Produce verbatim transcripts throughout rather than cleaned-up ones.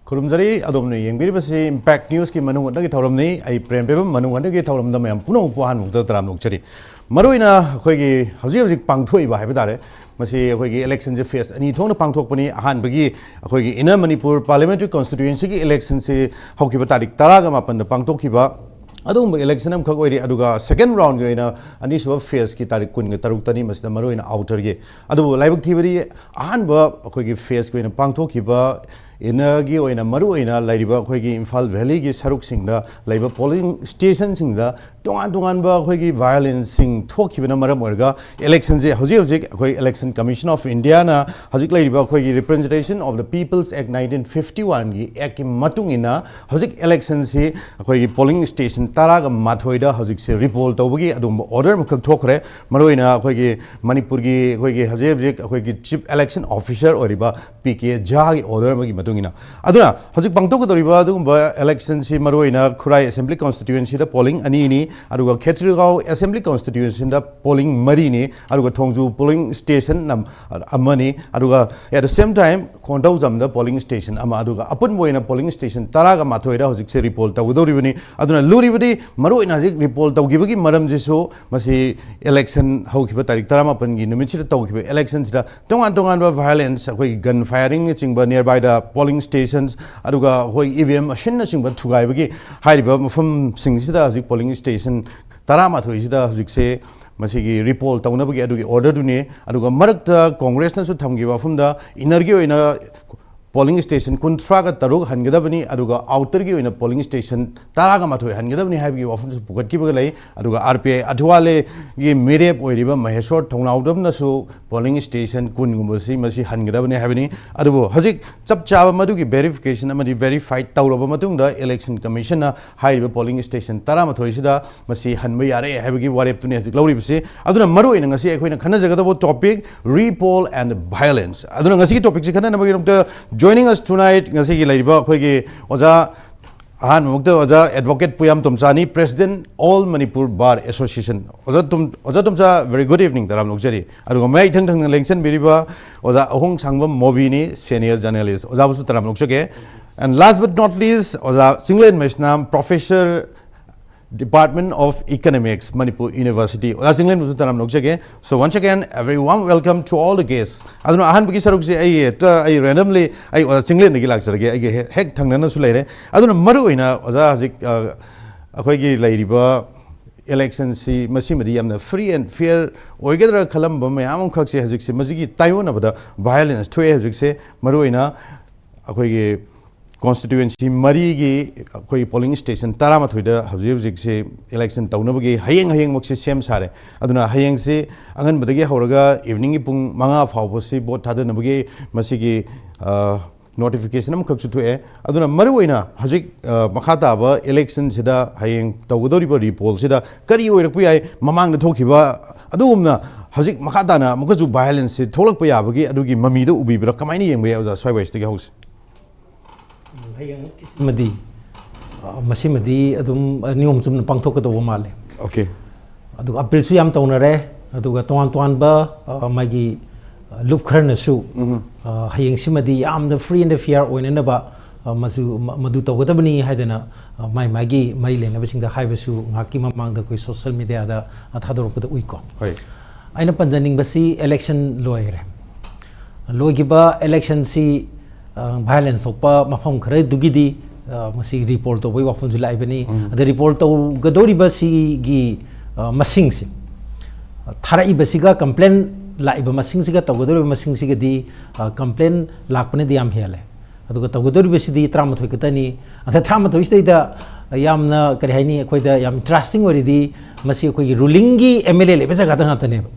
ꯈꯨꯔꯨꯝꯖꯔꯤ꯫ ꯑꯗꯣꯝꯅ ꯌꯦꯡꯕꯤꯔꯤꯕꯁꯤ Impact Newsꯀꯤ ꯃꯅꯨꯡ ꯍꯨꯠꯅꯒꯤ ꯊꯧꯔꯝꯅꯤ꯫ ꯑꯩ ꯄ꯭ꯔꯦꯝ ꯄꯦꯕꯝ꯫ ꯃꯅꯨꯡ ꯍꯨꯠꯅꯒꯤ ꯊꯧꯔꯝꯗ ꯃꯌꯥꯝ ꯄꯨꯝꯅꯃꯛꯄꯨ ꯑꯍꯥꯟꯕ ꯃꯛꯇꯗ ꯇꯔꯥꯝꯅ ꯑꯣꯛꯆꯔꯤ꯫ ꯃꯔꯨꯑꯣꯏꯅ ꯑꯩꯈꯣꯏꯒꯤ ꯍꯧꯖꯤꯛ ꯍꯧꯖꯤꯛ ꯄꯥꯡꯊꯣꯛꯏꯕ ꯍꯥꯏꯕ ꯇꯥꯔꯦ, ꯃꯁꯤ ꯑꯩꯈꯣꯏꯒꯤ electionꯁꯦ phase ꯑꯅꯤ ꯊꯣꯛꯅ ꯄꯥꯡꯊꯣꯛꯄꯅꯤ꯫ ꯑꯍꯥꯟꯕꯒꯤ ꯑꯩꯈꯣꯏꯒꯤ Inner Manipur Parliamentary Constituencyꯒꯤ electionꯁꯤ ꯍꯧꯈꯤꯕ ꯇꯥꯔꯤꯛ ꯇꯔꯥꯒ ꯃꯥꯄꯟꯗ ꯄꯥꯡꯊꯣꯛꯈꯤꯕ ꯑꯗꯨꯒꯨꯝꯕ election ꯑꯃꯈꯛ ꯑꯣꯏꯔꯤ꯫ ꯑꯗꯨꯒ second roundꯒꯤ ꯑꯣꯏꯅ ꯑꯅꯤꯁꯨꯕ phaseꯀꯤ ꯇꯥꯔꯤꯛ ꯀꯨꯟꯒ ꯇꯔꯨꯛꯇꯅꯤ, ꯃꯁꯤꯗ ꯃꯔꯨꯑꯣꯏꯅ outerꯒꯤ꯫ ꯑꯗꯨꯕꯨ ꯂꯥꯏꯕꯛ ꯊꯤꯕꯗꯤ ꯑꯍꯥꯟꯕ ꯑꯩꯈꯣꯏꯒꯤ phaseꯀꯤ ꯑꯣꯏꯅ ꯄꯥꯡꯊꯣꯛꯈꯤꯕ innerꯒꯤ ꯑꯣꯏꯅ ꯃꯔꯨꯑꯣꯏꯅ ꯂꯩꯔꯤꯕ ꯑꯩꯈꯣꯏꯒꯤ ꯏꯝꯐꯥꯜ valleyꯒꯤ ꯁꯔꯨꯛꯁꯤꯡꯗ ꯂꯩꯕ polling stationꯁꯤꯡꯗ ꯇꯣꯉꯥꯟ ꯇꯣꯉꯥꯟꯕ ꯑꯩꯈꯣꯏꯒꯤ violenceꯁꯤꯡ ꯊꯣꯛꯈꯤꯕꯅ ꯃꯔꯝ ꯑꯣꯏꯔꯒ electionꯁꯦ ꯍꯧꯖꯤꯛ ꯍꯧꯖꯤꯛ ꯑꯩꯈꯣꯏ Election Commission of Indiaꯅ ꯍꯧꯖꯤꯛ ꯂꯩꯔꯤꯕ ꯑꯩꯈꯣꯏꯒꯤ Representation of the People's Act nineteen fifty oneꯒꯤ actꯀꯤ ꯃꯇꯨꯡ ꯏꯟꯅ ꯍꯧꯖꯤꯛ electionꯁꯤ ꯑꯩꯈꯣꯏꯒꯤ polling station ꯇꯔꯥꯒ ꯃꯥꯊꯣꯏꯗ ꯍꯧꯖꯤꯛꯁꯦ repoll ꯇꯧꯕꯒꯤ ꯑꯗꯨꯒꯨꯝꯕ order ꯑꯃꯈꯛ ꯊꯣꯛꯈ꯭ꯔꯦ꯫ ꯃꯔꯨꯑꯣꯏꯅ ꯑꯩꯈꯣꯏꯒꯤ ꯃꯅꯤꯄꯨꯔꯒꯤ ꯑꯩꯈꯣꯏꯒꯤ ꯍꯧꯖꯤꯛ ꯍꯧꯖꯤꯛ ꯑꯩꯈꯣꯏꯒꯤ Chief Election Officer ꯑꯣꯏꯔꯤꯕ ꯄꯤ ꯀꯦ ꯖꯥꯒꯤ order ꯑꯃꯒꯤ ꯃꯇꯨꯡ ꯏꯟꯅ꯫ ꯑꯗꯨꯅ ꯍꯧꯖꯤꯛ ꯄꯥꯡꯊꯣꯛꯀꯗꯧꯔꯤꯕ ꯑꯗꯨꯒꯨꯝꯕ electionꯁꯤ ꯃꯔꯨꯑꯣꯏꯅ ꯈꯨꯔꯥꯏ Assembly Constituencyꯗ polling ꯑꯅꯤꯅꯤ, ꯑꯗꯨꯒ ꯈꯦꯇ꯭ꯔꯤꯒꯥꯎ Assembly Constituencyꯗ polling ꯃꯔꯤꯅꯤ, ꯑꯗꯨꯒ ꯊꯣꯡꯖꯨ polling station ꯑꯃ-, ꯑꯃꯅꯤ, ꯑꯗꯨꯒ at the same time ꯈꯣꯡꯊꯧꯖꯝꯗ polling station ꯑꯃ, ꯑꯗꯨꯒ ꯑꯄꯨꯟꯕ ꯑꯣꯏꯅ polling station ꯇꯔꯥꯒ ꯃꯥꯊꯣꯏꯗ ꯍꯧꯖꯤꯛꯁꯦ repoll ꯇꯧꯒꯗꯧꯔꯤꯕꯅꯤ꯫ ꯑꯗꯨꯅ ꯂꯨꯔꯤꯕꯗꯤ ꯃꯔꯨꯑꯣꯏꯅ ꯍꯧꯖꯤꯛ repoll ꯇꯧꯈꯤꯕꯒꯤ ꯃꯔꯝꯁꯤꯁꯨ ꯃꯁꯤ election ꯍꯧꯈꯤꯕ ꯇꯥꯔꯤꯛ ꯇꯔꯥꯃꯥꯄꯟꯒꯤ ꯅꯨꯃꯤꯠꯁꯤꯗ ꯇꯧꯈꯤꯕ electionꯁꯤꯗ ꯇꯣꯉꯥꯟ ꯇꯣꯉꯥꯟꯕ violence, ꯑꯩꯈꯣꯏꯒꯤ gun firingꯅꯆꯤꯡꯕ nearbyꯗ polling stations, ꯑꯗꯨꯒ ꯑꯩꯈꯣꯏ ꯏ ꯚꯤ ꯑꯦꯝ ꯃꯦꯁꯤꯟꯅꯆꯤꯡꯕ ꯊꯨꯒꯥꯏꯕꯒꯤ ꯍꯥꯏꯔꯤꯕ ꯃꯐꯝꯁꯤꯡꯁꯤꯗ ꯍꯧꯖꯤꯛ polling station ꯇꯔꯥꯃꯥꯊꯣꯏꯁꯤꯗ ꯍꯧꯖꯤꯛꯁꯦ ꯃꯁꯤꯒꯤ repoll ꯇꯧꯅꯕꯒꯤ ꯑꯗꯨꯒꯤ orderꯗꯨꯅꯤ꯫ ꯑꯗꯨꯒ ꯃꯔꯛꯇ ꯀꯣꯡꯒ꯭ꯔꯦꯁꯅꯁꯨ ꯊꯝꯈꯤꯕ ꯋꯥꯐꯝꯗ innerꯒꯤ ꯑꯣꯏꯅ polling station ꯀꯨꯟꯊ꯭ꯔꯥꯒ ꯇꯔꯨꯛ ꯍꯟꯒꯗꯕꯅꯤ, ꯑꯗꯨꯒ outerꯒꯤ ꯑꯣꯏꯅ polling station ꯇꯔꯥꯒ ꯃꯥꯊꯣꯏ ꯍꯟꯒꯗꯕꯅꯤ ꯍꯥꯏꯕꯒꯤ ꯋꯥꯐꯝꯁꯨ ꯄꯨꯈꯠꯈꯤꯕꯒ ꯂꯩ꯫ ꯑꯗꯨꯒ ꯑꯥꯔ ꯄꯤ ꯑꯥꯏ ꯑꯊꯋꯥꯂꯦꯒꯤ ꯃꯤꯔꯦꯞ ꯑꯣꯏꯔꯤꯕ ꯃꯍꯦꯁꯣꯔ ꯊꯧꯅꯥꯎꯖꯝꯅꯁꯨ polling station ꯀꯨꯟꯒꯨꯝꯕꯁꯤ ꯃꯁꯤ ꯍꯟꯒꯗꯕꯅꯤ ꯍꯥꯏꯕꯅꯤ꯫ ꯑꯗꯨꯕꯨ ꯍꯧꯖꯤꯛ ꯆꯞ ꯆꯥꯕ ꯃꯗꯨꯒꯤ verification ꯑꯃꯗꯤ verify ꯇꯧꯔꯕ ꯃꯇꯨꯡꯗ Election Commissionꯅ ꯍꯥꯏꯔꯤꯕ polling station ꯇꯔꯥꯃꯥꯊꯣꯏꯁꯤꯗ ꯃꯁꯤ ꯍꯟꯕ ꯌꯥꯔꯦ ꯍꯥꯏꯕꯒꯤ ꯋꯥꯔꯦꯞꯇꯨꯅꯤ ꯍꯧꯖꯤꯛ ꯂꯧꯔꯤꯕꯁꯤ꯫ ꯑꯗꯨꯅ ꯃꯔꯨꯑꯣꯏꯅ ꯉꯁꯤ ꯑꯩꯈꯣꯏꯅ ꯈꯟꯅꯖꯒꯗꯕ topic, repoll and violence꯫ ꯑꯗꯨꯅ ꯉꯁꯤꯒꯤ topicꯁꯤ ꯈꯟꯅꯅꯕꯒꯤꯗꯃꯛꯇ joining us tonight ꯉꯁꯤꯒꯤ ꯂꯩꯔꯤꯕ ꯑꯩꯈꯣꯏꯒꯤ ꯑꯣꯖꯥ, ꯑꯍꯥꯟꯕꯃꯛꯇ ꯑꯣꯖꯥ Advocate ꯄꯨꯌꯥꯝ ꯇꯣꯝꯆꯥꯅꯤ, President All Manipur Bar Association꯫ ꯑꯣꯖꯥ ꯇꯣꯝ-, ꯑꯣꯖꯥ ꯇꯣꯝꯆꯥ, very good evening, ꯇꯔꯥꯝꯅ ꯑꯣꯛꯆꯔꯤ꯫ ꯑꯗꯨꯒ ꯃꯌꯥꯏ ꯏꯊꯪ ꯊꯪꯅ ꯂꯦꯡꯁꯤꯟꯕꯤꯔꯤꯕ ꯑꯣꯖꯥ ꯑꯍꯣꯡꯁꯥꯡꯕꯝ ꯃꯣꯕꯤꯅꯤ, senior journalist꯫ ꯑꯣꯖꯥꯕꯨꯁꯨ ꯇꯔꯥꯝꯅ ꯑꯣꯛꯆꯒꯦ꯫ And last but not least, ꯑꯣꯖꯥ ꯆꯤꯡꯂꯦꯟ ꯃꯩꯁꯅꯥꯝ, Professor, Department of Economics, Manipur University. ꯑꯣꯖꯥ ꯆꯤꯡꯂꯦꯟꯕꯨꯁꯨ ꯇꯔꯥꯝꯅ ꯑꯣꯛꯆꯒꯦ꯫ So once again, a very warm welcome to all the guests. ꯑꯗꯨꯅ ꯑꯍꯥꯟꯕꯒꯤ ꯁꯔꯨꯛꯁꯦ ꯑꯩ ꯍꯦꯛꯇ ꯑꯩ randomly ꯑꯩ ꯑꯣꯖꯥ ꯆꯤꯡꯂꯦꯟꯗꯒꯤ ꯂꯥꯛꯆꯔꯒꯦ꯫ ꯑꯩꯒꯤ ꯍꯦꯛ ꯍꯦꯛ ꯊꯪꯅꯅꯁꯨ ꯂꯩꯔꯦ꯫ ꯑꯗꯨꯅ ꯃꯔꯨ ꯑꯣꯏꯅ ꯑꯣꯖꯥ ꯍꯧꯖꯤꯛ ꯑ, ꯑꯩꯈꯣꯏꯒꯤ ꯂꯩꯔꯤꯕ electionꯁꯤ ꯃꯁꯤꯃꯗꯤ ꯌꯥꯝꯅ free and fair ꯑꯣꯏꯒꯗ꯭ꯔꯥ ꯈꯜꯂꯝꯕ ꯃꯌꯥꯝ ꯑꯃꯈꯛꯁꯦ ꯍꯧꯖꯤꯛꯁꯦ ꯃꯁꯤꯒꯤ ꯇꯥꯏꯑꯣꯟꯅꯕꯗ violence ꯊꯣꯛꯑꯦ꯫ ꯍꯧꯖꯤꯛꯁꯦ ꯃꯔꯨ ꯑꯣꯏꯅ ꯑꯩꯈꯣꯏꯒꯤ constituency ꯃꯔꯤꯒꯤ ꯑꯩꯈꯣꯏ polling station ꯇꯔꯥꯃꯥꯊꯣꯏꯗ ꯍꯧꯖꯤꯛ ꯍꯧꯖꯤꯛꯁꯦ election ꯇꯧꯅꯕꯒꯤ ꯍꯌꯦꯡ ꯍꯌꯦꯡꯃꯛꯁꯦ ꯁꯦꯝ ꯁꯥꯔꯦ꯫ ꯑꯗꯨꯅ ꯍꯌꯦꯡꯁꯦ ꯑꯉꯟꯕꯗꯒꯤ ꯍꯧꯔꯒ eveningꯒꯤ ꯄꯨꯡ ꯃꯉꯥ ꯐꯥꯎꯕꯁꯤ vote ꯊꯥꯗꯅꯕꯒꯤ ꯃꯁꯤꯒꯤ ꯑ, notification ꯑꯃꯈꯛꯁꯨ ꯊꯣꯛꯑꯦ꯫ ꯑꯗꯨꯅ ꯃꯔꯨ ꯑꯣꯏꯅ ꯍꯧꯖꯤꯛ ꯑ, ꯃꯈꯥ ꯇꯥꯕ electionꯁꯤꯗ ꯍꯌꯦꯡ ꯇꯧꯒꯗꯧꯔꯤꯕ repollꯁꯤꯗ ꯀꯔꯤ ꯑꯣꯏꯔꯛꯄ ꯌꯥꯏ, ꯃꯃꯥꯡꯗ ꯊꯣꯛꯈꯤꯕ ꯑꯗꯨꯒꯨꯝꯅ ꯍꯧꯖꯤꯛ ꯃꯈꯥ ꯇꯥꯅ ꯑꯃꯨꯛꯀꯁꯨ violenceꯁꯤ ꯊꯣꯛꯂꯛꯄ ꯌꯥꯕꯒꯤ ꯑꯗꯨꯒꯤ ꯃꯃꯤꯗꯣ ꯎꯕꯤꯕ꯭ꯔꯥ? ꯀꯃꯥꯏꯅ ꯌꯦꯡꯕ ꯌꯥꯏ ꯑꯣꯖꯥ? ꯁ꯭ꯋꯥꯏ ꯋꯥꯏꯁꯤꯗꯒꯤ ꯍꯧꯁꯤ꯫ ꯑꯃꯗꯤ ꯑ, ꯃꯁꯤꯃꯗꯤ ꯑꯗꯨꯝ ꯑ, ꯅꯤꯌꯣꯝ ꯆꯨꯝꯅ ꯄꯥꯡꯊꯣꯛꯀꯗꯧꯕ ꯃꯥꯜꯂꯦ꯫ Okay. ꯑꯗꯨꯒ appealꯁꯨ ꯌꯥꯝ ꯇꯧꯅꯔꯦ꯫ ꯑꯗꯨꯒ ꯇꯣꯉꯥꯟ ꯇꯣꯉꯥꯟꯕ ꯑ, ꯃꯥꯒꯤ ꯑ, ꯂꯨꯞ ꯈꯔꯅꯁꯨ ꯑ, ꯍꯌꯦꯡꯁꯤꯃꯗꯤ ꯌꯥꯝꯅ free and fair ꯑꯣꯏꯅꯅꯕ ꯑ, ꯃꯁꯨ ꯃ- ꯃꯗꯨ ꯇꯧꯒꯗꯕꯅꯤ ꯍꯥꯏꯗꯅ ꯑ, ꯃꯥꯏ ꯃꯥꯒꯤ ꯃꯔꯤ ꯂꯩꯅꯕꯁꯤꯡꯗ ꯍꯥꯏꯕꯁꯨ ꯉꯥꯏꯍꯥꯛꯀꯤ ꯃꯃꯥꯡꯗ ꯑꯩꯈꯣꯏ social mediaꯗ ꯑ, ꯊꯥꯗꯣꯔꯛꯄꯗ ꯎꯏꯀꯣ꯫ ꯍꯣꯏ꯫ ꯑꯩꯅ ꯄꯟꯖꯅꯤꯡꯕꯁꯤ election ꯂꯣꯏꯈ꯭ꯔꯦ꯫ ꯂꯣꯏꯈꯤꯕ electionꯁꯤ ꯑ, violence ꯊꯣꯛꯄ ꯃꯐꯝ ꯈꯔꯗꯨꯒꯤꯗꯤ ꯑ, ꯃꯁꯤ repoll ꯇꯧꯕꯒꯤ ꯋꯥꯐꯝꯁꯨ ꯂꯥꯛꯏꯕꯅꯤ꯫ ꯑꯗ repoll ꯇꯧꯒꯗꯧꯔꯤꯕꯁꯤꯒꯤ ꯑ, ꯃꯁꯤꯡꯁꯤ ꯑ, ꯊꯥꯔꯛꯏꯕꯁꯤꯒ complain ꯂꯥꯛꯏꯕ ꯃꯁꯤꯡꯁꯤꯒ ꯇꯧꯒꯗꯧꯔꯤꯕ ꯃꯁꯤꯡꯁꯤꯒꯗꯤ ꯑ, complain ꯂꯥꯛꯄꯅꯗꯤ ꯌꯥꯝ ꯍꯦꯜꯂꯦ꯫ ꯑꯗꯨꯒ ꯇꯧꯒꯗꯧꯔꯤꯕꯁꯤꯗꯤ ꯇꯔꯥꯃꯥꯊꯣꯏ ꯈꯛꯇꯅꯤ꯫ ꯑꯗ ꯇꯔꯥꯃꯥꯊꯣꯏꯁꯤꯗꯩꯗ ꯌꯥꯝꯅ ꯀꯔꯤ ꯍꯥꯏꯅꯤ, ꯑꯩꯈꯣꯏꯗ ꯌꯥꯝ interesting ꯑꯣꯏꯔꯤꯗꯤ ꯃꯁꯤ ꯑꯩꯈꯣꯏꯒꯤ rulingꯒꯤ MLA ꯂꯩꯕ ꯖꯒꯥꯗ ꯉꯥꯛꯇꯅꯦꯕ,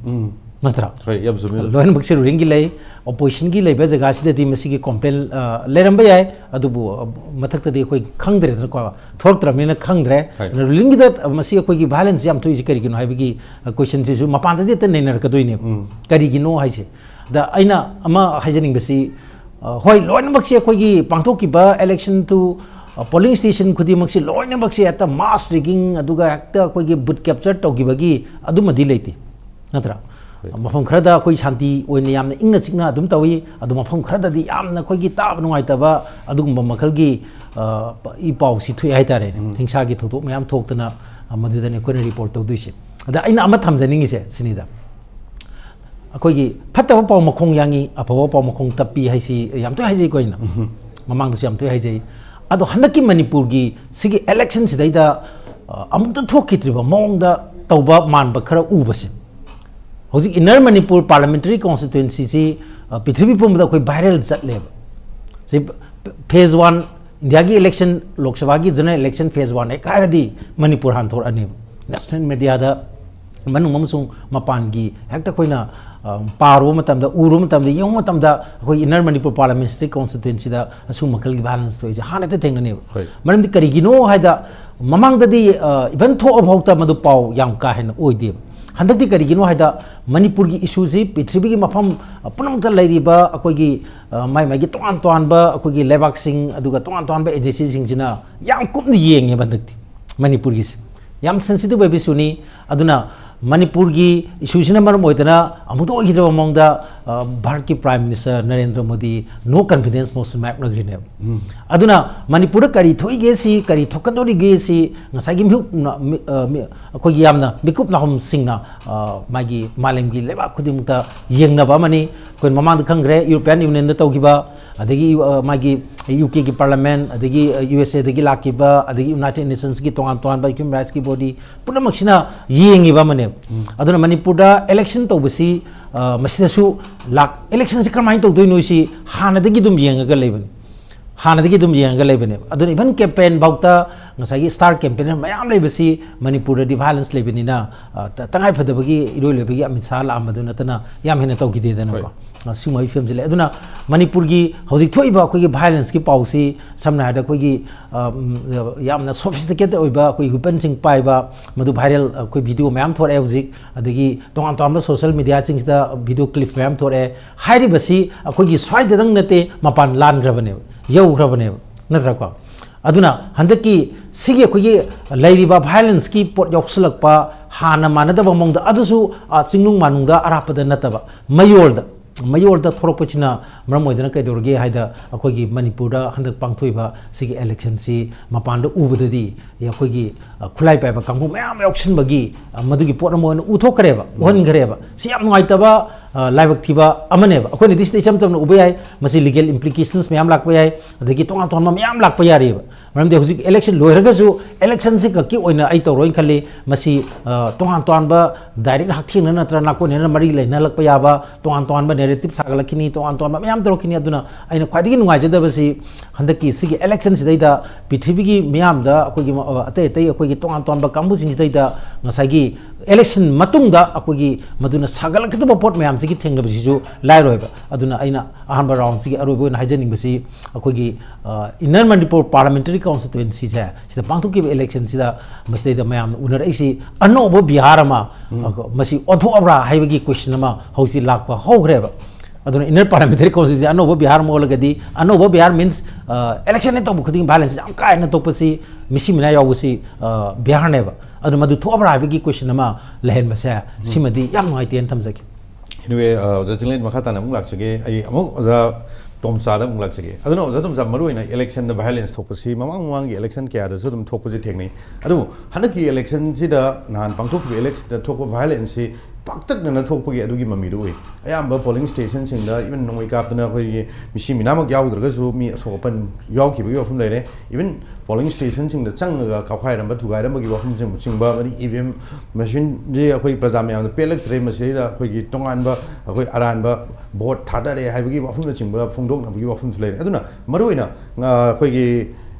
ꯅꯠꯇ꯭ꯔꯥ? ꯍꯣꯏ, ꯌꯥꯝ ꯆꯨꯝꯃꯤ꯫ ꯂꯣꯏꯅꯃꯛꯁꯦ rulingꯒꯤ ꯂꯩ, oppositionꯒꯤ ꯂꯩꯕ ꯖꯒꯥꯁꯤꯗꯗꯤ ꯃꯁꯤꯒꯤ complain ꯑ, ꯂꯩꯔꯝꯕ ꯌꯥꯏ꯫ ꯑꯗꯨꯕꯨ ꯑ, ꯃꯊꯛꯇꯗꯤ ꯑꯩꯈꯣꯏ ꯈꯪꯗ꯭ꯔꯦꯗꯅꯀꯣ, ꯊꯣꯔꯛꯇ꯭ꯔꯕꯅꯤꯅ ꯈꯪꯗ꯭ꯔꯦ꯫ ꯍꯣꯏ꯫ ꯑꯗꯨꯅ rulingꯒꯤꯗ ꯃꯁꯤ ꯑꯩꯈꯣꯏꯒꯤ violence ꯌꯥꯝ ꯊꯣꯛꯏꯁꯦ ꯀꯔꯤꯒꯤꯅꯣ ꯍꯥꯏꯕꯒꯤ ꯑ, questionꯁꯤꯁꯨ ꯃꯄꯥꯟꯗꯗꯤ ꯍꯦꯛꯇ ꯅꯩꯅꯔꯛꯀꯗꯣꯏꯅꯦꯕ꯫ ꯀꯔꯤꯒꯤꯅꯣ ꯍꯥꯏꯁꯦ? ꯑꯗ ꯑꯩꯅ ꯑꯃ ꯍꯥꯏꯖꯅꯤꯡꯕꯁꯤ, ꯑ, ꯍꯣꯏ, ꯂꯣꯏꯅꯃꯛꯁꯤ ꯑꯩꯈꯣꯏꯒꯤ ꯄꯥꯡꯊꯣꯛꯈꯤꯕ election to ꯑ, polling station ꯈꯨꯗꯤꯡꯃꯛꯁꯤ ꯂꯣꯏꯅꯃꯛꯁꯤ ꯍꯦꯛꯇ mass rigging, ꯑꯗꯨꯒ ꯍꯦꯛꯇ ꯑꯩꯈꯣꯏꯒꯤ vote capture ꯇꯧꯈꯤꯕꯒꯤ ꯑꯗꯨꯃꯗꯤ ꯂꯩꯇꯦ, ꯅꯠꯇ꯭ꯔꯥ? ꯃꯐꯝ ꯈꯔꯗ ꯑꯩꯈꯣꯏ ꯁꯥꯟꯇꯤ ꯑꯣꯏꯅ ꯌꯥꯝꯅ ꯏꯪꯅ ꯆꯤꯛꯅ ꯑꯗꯨꯝ ꯇꯧꯏ, ꯑꯗꯨ ꯃꯐꯝ ꯈꯔꯗꯗꯤ ꯌꯥꯝꯅ ꯑꯩꯈꯣꯏꯒꯤ ꯇꯥꯕ ꯅꯨꯡꯉꯥꯏꯇꯕ ꯑꯗꯨꯒꯨꯝꯕ ꯃꯈꯜꯒꯤ, ꯑ, ꯄ-, ꯏ ꯄꯥꯎꯁꯤ ꯊꯣꯛꯑꯦ ꯍꯥꯏꯇꯥꯔꯦꯅꯦ꯫ ꯍꯤꯡꯁꯥꯒꯤ ꯊꯧꯗꯣꯛ ꯃꯌꯥꯝ ꯊꯣꯛꯇꯅ, ꯑ, ꯃꯗꯨꯗꯅꯤ ꯑꯩꯈꯣꯏꯅ ꯔꯤꯄꯣꯔꯠ ꯇꯧꯗꯣꯏꯁꯦ꯫ ꯑꯗ ꯑꯩꯅ ꯑꯃ ꯊꯝꯖꯅꯤꯡꯉꯤꯁꯦ ꯁꯤꯅꯤꯗ, ꯑꯩꯈꯣꯏꯒꯤ ꯐꯠꯇꯕ ꯄꯥꯎ ꯃꯈꯣꯡ ꯌꯥꯡꯉꯤ, ꯑꯐꯕ ꯄꯥꯎ ꯃꯈꯣꯡ ꯇꯞꯄꯤ ꯍꯥꯏꯁꯤ ꯌꯥꯝ ꯇꯣꯏꯅ ꯍꯥꯏꯖꯩꯀꯣ ꯑꯩꯅ꯫ ꯃꯃꯥꯡꯗꯁꯨ ꯌꯥꯝ ꯇꯣꯏꯅ ꯍꯥꯏꯖꯩ꯫ ꯑꯗꯣ ꯍꯟꯗꯛꯀꯤ ꯃꯅꯤꯄꯨꯔꯒꯤ ꯁꯤꯒꯤ election ꯁꯤꯗꯩꯗ, ꯑ, ꯑꯃꯨꯛꯇ ꯊꯣꯛꯈꯤꯗ꯭ꯔꯤꯕ ꯃꯑꯣꯡꯗ ꯇꯧꯕ ꯃꯥꯟꯕ ꯈꯔ ꯎꯕꯁꯦ, ꯍꯧꯖꯤꯛ Inner Manipur Parliamentary Constituency ꯁꯤ, ꯑ, ꯄ꯭ꯔꯤꯊꯤꯕꯤ ꯄꯨꯝꯕꯗ ꯑꯩꯈꯣꯏ viral ꯆꯠꯂꯦꯕ꯫ ꯁꯤ phase one, ꯏꯟꯗꯤꯌꯥꯒꯤ election, ꯂꯣꯛ ꯁꯚꯥꯒꯤ general election phase one ꯍꯦꯛ ꯍꯥꯏꯔꯗꯤ ꯃꯅꯤꯄꯨꯔ ꯍꯥꯟꯅ ꯊꯣꯔꯛꯑꯅꯦꯕ꯫ National media ꯗ ꯃꯅꯨꯡ ꯑꯃꯁꯨꯡ ꯃꯄꯥꯟꯒꯤ ꯍꯦꯛꯇ ꯑꯩꯈꯣꯏꯅ, ꯑ, ꯄꯥꯔꯨꯕ ꯃꯇꯝꯗ, ꯎꯔꯨꯕ ꯃꯇꯝꯗ, ꯌꯦꯡꯕ ꯃꯇꯝꯗ ꯑꯩꯈꯣꯏ Inner Manipur Parliamentary Constituency ꯗ ꯑꯁꯨꯝ ꯃꯈꯜꯒꯤ violence ꯊꯣꯛꯏꯁꯦ ꯍꯥꯟꯅꯗꯤ ꯊꯦꯡꯅꯅꯦꯕ꯫ ꯍꯣꯏ꯫ ꯃꯔꯝꯗꯤ ꯀꯔꯤꯒꯤꯅꯣ ꯍꯥꯏꯗ, ꯃꯃꯥꯡꯗꯗꯤ, ꯑ, even ꯊꯣꯛꯑ ꯐꯥꯎꯗ ꯃꯗꯨ ꯄꯥꯎ ꯌꯥꯝ ꯀꯥ ꯍꯦꯟꯅ ꯑꯣꯏꯗꯦꯕ꯫ ꯍꯟꯗꯛꯇꯤ ꯀꯔꯤꯒꯤꯅꯣ ꯍꯥꯏꯗ, ꯃꯅꯤꯄꯨꯔꯒꯤ issue ꯁꯤ ꯄ꯭ꯔꯤꯊꯤꯕꯤꯒꯤ ꯃꯐꯝ, ꯑ, ꯄꯨꯝꯅꯃꯛꯇ ꯂꯩꯔꯤꯕ ꯑꯩꯈꯣꯏꯒꯤ, ꯑ, ꯃꯥꯏ ꯃꯥꯏꯒꯤ ꯇꯣꯉꯥꯟ ꯇꯣꯉꯥꯟꯕ ꯑꯩꯈꯣꯏꯒꯤ ꯂꯩꯕꯥꯛꯁꯤꯡ, ꯑꯗꯨꯒ ꯇꯣꯉꯥꯟ ꯇꯣꯉꯥꯟꯕ agency ꯁꯤꯡꯁꯤꯅ ꯌꯥꯝ ꯀꯨꯞꯅ ꯌꯦꯡꯉꯦꯕ ꯍꯟꯗꯛꯇꯤ ꯃꯅꯤꯄꯨꯔꯒꯤꯁꯦ꯫ ꯌꯥꯝ sensitive ꯑꯣꯏꯕ issue ꯅꯤ꯫ ꯑꯗꯨꯅ ꯃꯅꯤꯄꯨꯔꯒꯤ issue ꯁꯤꯅ ꯃꯔꯝ ꯑꯣꯏꯗꯅ ꯑꯃꯨꯛꯇ ꯑꯣꯏꯈꯤꯗ꯭ꯔꯕ ꯃꯑꯣꯡꯗ, ꯑ, ꯚꯥꯔꯠꯀꯤ Prime Minister Narendra Modi no confidence motion ꯃꯥꯌꯣꯛꯅꯈ꯭ꯔꯤꯅꯦꯕ꯫ ꯑꯗꯨꯅ ꯃꯅꯤꯄꯨꯔꯗ ꯀꯔꯤ ꯊꯣꯛꯏꯒꯦ ꯁꯤ, ꯀꯔꯤ ꯊꯣꯛꯀꯗꯧꯔꯤꯒꯦ ꯁꯤ ꯉꯁꯥꯏꯒꯤ ꯃꯤꯍꯨꯞ ꯅ-, ꯃꯤ-, ꯑ, ꯃꯤ-, ꯑꯩꯈꯣꯏꯒꯤ ꯌꯥꯝꯅ ꯃꯤꯀꯨꯞ ꯅꯥꯍꯨꯝꯁꯤꯡꯅ, ꯑ, ꯃꯥꯒꯤ ꯃꯥꯂꯦꯝꯒꯤ ꯂꯩꯕꯥꯛ ꯈꯨꯗꯤꯡꯃꯛꯇ ꯌꯦꯡꯅꯕ ꯑꯃꯅꯤ꯫ ꯑꯩꯈꯣꯏꯅ ꯃꯃꯥꯡꯗ ꯈꯪꯈ꯭ꯔꯦ, European Union ꯗ ꯇꯧꯈꯤꯕ, ꯑꯗꯒꯤ, ꯑ, ꯃꯥꯒꯤ U K ꯒꯤ Parliament, ꯑꯗꯒꯤ, ꯑ, U S A ꯗꯒꯤ ꯂꯥꯛꯈꯤꯕ, ꯑꯗꯒꯤ United Nations ꯀꯤ ꯇꯣꯉꯥꯟ ꯇꯣꯉꯥꯟꯕ human rights ꯀꯤ body ꯄꯨꯝꯅꯃꯛꯁꯤꯅ ꯌꯦꯡꯉꯤꯕ ꯑꯃꯅꯦꯕ꯫ ꯑꯗꯨꯅ ꯃꯅꯤꯄꯨꯔꯗ election ꯇꯧꯕꯁꯤ, ꯑ, ꯃꯁꯤꯗꯁꯨ ꯂꯥꯛ-, election ꯁꯤ ꯀꯔꯝꯍꯥꯏꯅ ꯇꯧꯗꯣꯏꯅꯣ ꯁꯤ ꯍꯥꯟꯅꯗꯒꯤ ꯑꯗꯨꯝ ꯌꯦꯡꯉꯒ ꯂꯩꯕꯅꯤ꯫ ꯍꯥꯟꯅꯗꯒꯤ ꯑꯗꯨꯝ ꯌꯦꯡꯉꯒ ꯂꯩꯕꯅꯦꯕ꯫ ꯑꯗꯨꯅ even campaign ꯐꯥꯎꯇ ꯉꯁꯥꯏꯒꯤ star campaigner ꯃꯌꯥꯝ ꯂꯩꯕꯁꯤ ꯃꯅꯤꯄꯨꯔꯗꯗꯤ violence ꯂꯩꯕꯅꯤꯅ, ꯑ, ꯇ-, ꯇꯉꯥꯏ ꯐꯗꯕꯒꯤ ꯏꯔꯣꯏ ꯂꯣꯏꯕꯒꯤ ꯑꯃꯤꯠ ꯁꯥꯍ ꯂꯥꯛꯑꯝꯕꯗꯨ ꯅꯠꯇꯅ ꯌꯥꯝ ꯍꯦꯟꯅ ꯇꯧꯈꯤꯗꯦꯗꯅꯀꯣ꯫ ꯍꯣꯏ꯫ ꯑ, ꯁꯤꯒꯨꯝꯕꯒꯤ ꯐꯤꯕꯝꯁꯤ ꯂꯩ꯫ ꯑꯗꯨꯅ ꯃꯅꯤꯄꯨꯔꯒꯤ ꯍꯧꯖꯤꯛ ꯊꯣꯛꯏꯕ ꯑꯩꯈꯣꯏꯒꯤ violence ꯀꯤ ꯄꯥꯎꯁꯤ ꯁꯝꯅ ꯍꯥꯏꯔꯕꯗ ꯑꯩꯈꯣꯏꯒꯤ, ꯑ, ꯎꯝ, ꯌꯥꯝꯅ sophisticated ꯑꯣꯏꯕ ꯑꯩꯈꯣꯏ weapon ꯁꯤꯡ ꯄꯥꯏꯕ, ꯃꯗꯨ viral ꯑꯩꯈꯣꯏ video ꯃꯌꯥꯝ ꯊꯣꯔꯛꯑꯦ ꯍꯧꯖꯤꯛ, ꯑꯗꯒꯤ ꯇꯣꯉꯥꯟ ꯇꯣꯉꯥꯟꯕ social media ꯁꯤꯡꯁꯤꯗ video clip ꯃꯌꯥꯝ ꯊꯣꯔꯛꯑꯦ꯫ ꯍꯥꯏꯔꯤꯕꯁꯤ ꯑꯩꯈꯣꯏꯒꯤ ꯁ꯭ꯋꯥꯏꯗꯗꯪ ꯅꯠꯇꯦ, ꯃꯄꯥꯟ ꯂꯥꯟꯈ꯭ꯔꯕꯅꯦꯕ, ꯌꯧꯈ꯭ꯔꯕꯅꯦꯕ, ꯅꯠꯇ꯭ꯔꯀꯣ? ꯑꯗꯨꯅ ꯍꯟꯗꯛꯀꯤ ꯁꯤꯒꯤ ꯑꯩꯈꯣꯏꯒꯤ ꯂꯩꯔꯤꯕ violence ꯀꯤ ꯄꯣꯠ ꯌꯥꯎꯁꯜꯂꯛꯄ, ꯍꯥꯟꯅ ꯃꯥꯟꯅꯗꯕ ꯃꯑꯣꯡꯗ, ꯑꯗꯨꯁꯨ, ꯑ, ꯆꯤꯡꯅꯨꯡ ꯃꯥꯅꯨꯡꯗ ꯑꯔꯥꯞꯄꯗ ꯅꯠꯇꯕ, ꯃꯌꯣꯜꯗ, ꯃꯌꯣꯜꯗ ꯊꯣꯔꯛꯄꯁꯤꯅ ꯃꯔꯝ ꯑꯣꯏꯗꯅ ꯀꯩꯗꯧꯔꯒꯦ ꯍꯥꯏꯗ, ꯑꯩꯈꯣꯏꯒꯤ ꯃꯅꯤꯄꯨꯔꯗ ꯍꯟꯗꯛ ꯄꯥꯡꯊꯣꯛꯏꯕ ꯁꯤꯒꯤ election ꯁꯤ ꯃꯄꯥꯟꯗ ꯎꯕꯗꯗꯤ, ꯑꯩꯈꯣꯏꯒꯤ, ꯑ, ꯈꯨꯠꯂꯥꯏ ꯄꯥꯏꯕ ꯀꯥꯡꯕꯨ ꯃꯌꯥꯝ ꯌꯥꯎꯁꯟꯕꯒꯤ, ꯑ, ꯃꯗꯨꯒꯤ ꯄꯣꯠ ꯑꯃ ꯑꯣꯏꯅ ꯎꯊꯣꯛꯈ꯭ꯔꯦꯕ, ꯎꯍꯟꯈ꯭ꯔꯦꯕ꯫ ꯁꯤ ꯌꯥꯝ ꯅꯨꯡꯉꯥꯏꯇꯕ, ꯑ, ꯂꯥꯏꯕꯛ ꯊꯤꯕ ꯑꯃꯅꯦꯕ꯫ ꯑꯩꯈꯣꯏꯅꯗꯤ ꯁꯤꯗ ꯏꯆꯝ ꯆꯝꯅ ꯎꯕ ꯌꯥꯏ, ꯃꯁꯤ legal implications ꯃꯌꯥꯝ ꯂꯥꯛꯄ ꯌꯥꯏ, ꯑꯗꯒꯤ ꯇꯣꯉꯥꯟ ꯇꯣꯉꯥꯟꯕ ꯃꯌꯥꯝ ꯂꯥꯛꯄ ꯌꯥꯔꯤꯕ꯫ ꯃꯔꯝꯗꯤ ꯍꯧꯖꯤꯛ election ꯂꯣꯏꯔꯒꯁꯨ election ꯁꯤ ꯈꯛꯀꯤ ꯑꯣꯏꯅ ꯑꯩ ꯇꯧꯔꯣꯏꯅ ꯈꯜꯂꯤ꯫ ꯃꯁꯤ, ꯑ, ꯇꯣꯉꯥꯟ ꯇꯣꯉꯥꯟꯕ direct ꯍꯛꯊꯦꯡꯅ ꯅꯠꯇ꯭ꯔꯒ ꯅꯥꯀꯣꯡꯅꯅ ꯃꯔꯤ ꯂꯩꯅꯍꯜꯂꯛꯄ ꯌꯥꯕ, ꯇꯣꯉꯥꯟ ꯇꯣꯉꯥꯟꯕ narrative ꯁꯥꯒꯠꯂꯛꯈꯤꯅꯤ, ꯇꯣꯉꯥꯟ ꯇꯣꯉꯥꯟꯕ ꯃꯌꯥꯝ ꯇꯧꯔꯛꯈꯤꯅꯤ꯫ ꯑꯗꯨꯅ ꯑꯩꯅ ꯈ꯭ꯋꯥꯏꯗꯒꯤ ꯅꯨꯡꯉꯥꯏꯖꯗꯕꯁꯤ ꯍꯟꯗꯛꯀꯤ ꯁꯤꯒꯤ election ꯁꯤꯗꯩꯗ ꯄ꯭ꯔꯤꯊꯤꯕꯤꯒꯤ ꯃꯤꯌꯥꯝꯗ, ꯑꯩꯈꯣꯏꯒꯤ, ꯑ, ꯑꯇꯩ ꯑꯇꯩ ꯑꯩꯈꯣꯏꯒꯤ ꯇꯣꯉꯥꯟ ꯇꯣꯉꯥꯟꯕ ꯀꯥꯡꯕꯨꯁꯤꯡꯁꯤꯗꯩꯗ ꯉꯁꯥꯏꯒꯤ election ꯃꯇꯨꯡꯗ ꯑꯩꯈꯣꯏꯒꯤ ꯃꯗꯨꯅ ꯁꯥꯒꯠꯂꯛꯀꯗꯕ ꯄꯣꯠ ꯃꯌꯥꯝꯁꯤꯒꯤ ꯊꯦꯡꯅꯕꯁꯤꯁꯨ ꯂꯥꯏꯔꯣꯏꯕ꯫ ꯑꯗꯨꯅ ꯑꯩꯅ ꯑꯍꯥꯟꯕ round ꯁꯤꯒꯤ ꯑꯔꯣꯏꯕ ꯑꯣꯏꯅ ꯍꯥꯏꯖꯅꯤꯡꯕꯁꯤ, ꯑꯩꯈꯣꯏꯒꯤ, ꯑ, Inner Manipur Parliamentary Constituency ꯁꯦ, ꯁꯤꯗ ꯄꯥꯡꯊꯣꯛꯈꯤꯕ election ꯁꯤꯗ ꯃꯁꯤꯗꯩꯗ ꯃꯌꯥꯝꯅ ꯎꯅꯔꯛꯏꯁꯤ ꯑꯅꯧꯕ ꯕꯤꯍꯥꯔ ꯑꯃ, ꯎꯝ꯫ ꯑ, ꯃꯁꯤ ꯑꯣꯟꯊꯣꯛꯑꯕ꯭ꯔꯥ ꯍꯥꯏꯕꯒꯤ question ꯑꯃ ꯍꯧꯖꯤꯛ ꯂꯥꯛꯄ ꯍꯧꯈ꯭ꯔꯦꯕ꯫ ꯑꯗꯨꯅ Inner Parliamentary Constituency ꯑꯅꯧꯕ ꯕꯤꯍꯥꯔ ꯑꯃ ꯑꯣꯜꯂꯒꯗꯤ, ꯑꯅꯧꯕ ꯕꯤꯍꯥꯔ means, ꯑ, election ꯍꯦꯛ ꯇꯧꯕ ꯈꯨꯗꯤꯡ violence ꯌꯥꯝ ꯀꯥ ꯍꯦꯟꯅ ꯊꯣꯛꯄꯁꯤ, ꯃꯤꯁꯤ ꯃꯤꯅꯥ ꯌꯥꯎꯕꯁꯤ, ꯑ, ꯕꯤꯍꯥꯔꯅꯦꯕ꯫ ꯑꯗꯨꯅ ꯃꯗꯨ ꯊꯣꯛꯑꯕ꯭ꯔꯥ ꯍꯥꯏꯕꯒꯤ question ꯑꯃ ꯂꯩꯍꯟꯕꯁꯦ, ꯁꯤꯃꯗꯤ ꯌꯥꯝ ꯅꯨꯡꯉꯥꯏꯇꯦꯅ ꯊꯝꯖꯒꯦ꯫ Anyway, ꯑ, ꯑꯣꯖꯥ ꯆꯤꯡꯂꯦꯟ, ꯃꯈꯥ ꯇꯥꯅ ꯑꯃꯨꯛ ꯂꯥꯛꯆꯒꯦ꯫ ꯑꯩ ꯑꯃꯨꯛ ꯑꯣꯖꯥ ꯇꯣꯝꯆꯥꯗ ꯑꯃꯨꯛ ꯂꯥꯛꯆꯒꯦ꯫ ꯑꯗꯨꯅ ꯑꯣꯖꯥ ꯇꯣꯝꯆꯥ, ꯃꯔꯨꯑꯣꯏꯅ election ꯗ violence ꯊꯣꯛꯄꯁꯤ ꯃꯃꯥꯡ ꯃꯃꯥꯡꯒꯤ election ꯀꯌꯥꯗꯁꯨ ꯑꯗꯨꯝ ꯊꯣꯛꯄꯁꯦ ꯊꯦꯡꯅꯩ꯫ ꯑꯗꯨꯕꯨ ꯍꯟꯗꯛꯀꯤ election ꯁꯤꯗ, ꯅꯍꯥꯟ ꯄꯥꯡꯊꯣꯛꯈꯤꯕ election ꯗ ꯊꯣꯛꯄ violence ꯁꯤ ꯄꯥꯛꯇꯛꯅꯅ ꯊꯣꯛꯄꯒꯤ ꯑꯗꯨꯒꯤ ꯃꯃꯤꯗꯨ ꯑꯣꯏ꯫ ꯑꯌꯥꯝꯕ polling station ꯁꯤꯡꯗ even ꯅꯣꯡꯃꯩ ꯀꯥꯞꯇꯅ ꯑꯩꯈꯣꯏꯒꯤ ꯃꯤꯁꯤ ꯃꯤꯅꯥꯃꯛ ꯌꯥꯎꯗ꯭ꯔꯒꯁꯨ ꯃꯤ ꯑꯁꯣꯛ ꯑꯄꯟ ꯌꯥꯎꯈꯤꯕꯒꯤ ꯋꯥꯐꯝ ꯂꯩꯔꯦ꯫ Even polling station ꯁꯤꯡꯗ ꯆꯪꯉꯒ ꯀꯥꯎꯈꯥꯏꯔꯝꯕ, ꯊꯨꯒꯥꯏꯔꯝꯕꯒꯤ ꯋꯥꯐꯝꯁꯤꯡ ꯆꯤꯡꯕ, ꯑꯃꯗꯤ E V M machine ꯁꯦ ꯑꯩꯈꯣꯏ ꯄ꯭ꯔꯖꯥ ꯃꯌꯥꯝꯗ ꯄꯦꯜꯂꯛꯇ꯭ꯔꯦ, ꯃꯁꯤꯗ ꯑꯩꯈꯣꯏꯒꯤ ꯇꯣꯉꯥꯟꯕ ꯑꯩꯈꯣꯏ ꯑꯔꯥꯟꯕ vote ꯊꯥꯗꯔꯦ ꯍꯥꯏꯕꯒꯤ ꯋꯥꯐꯝꯅꯆꯤꯡꯕ ꯐꯣꯡꯗꯣꯛꯅꯕꯒꯤ ꯋꯥꯐꯝꯁꯨ ꯂꯩꯔꯦ꯫ ꯑꯗꯨꯅ ꯃꯔꯨꯑꯣꯏꯅ, ꯑ, ꯑꯩꯈꯣꯏꯒꯤ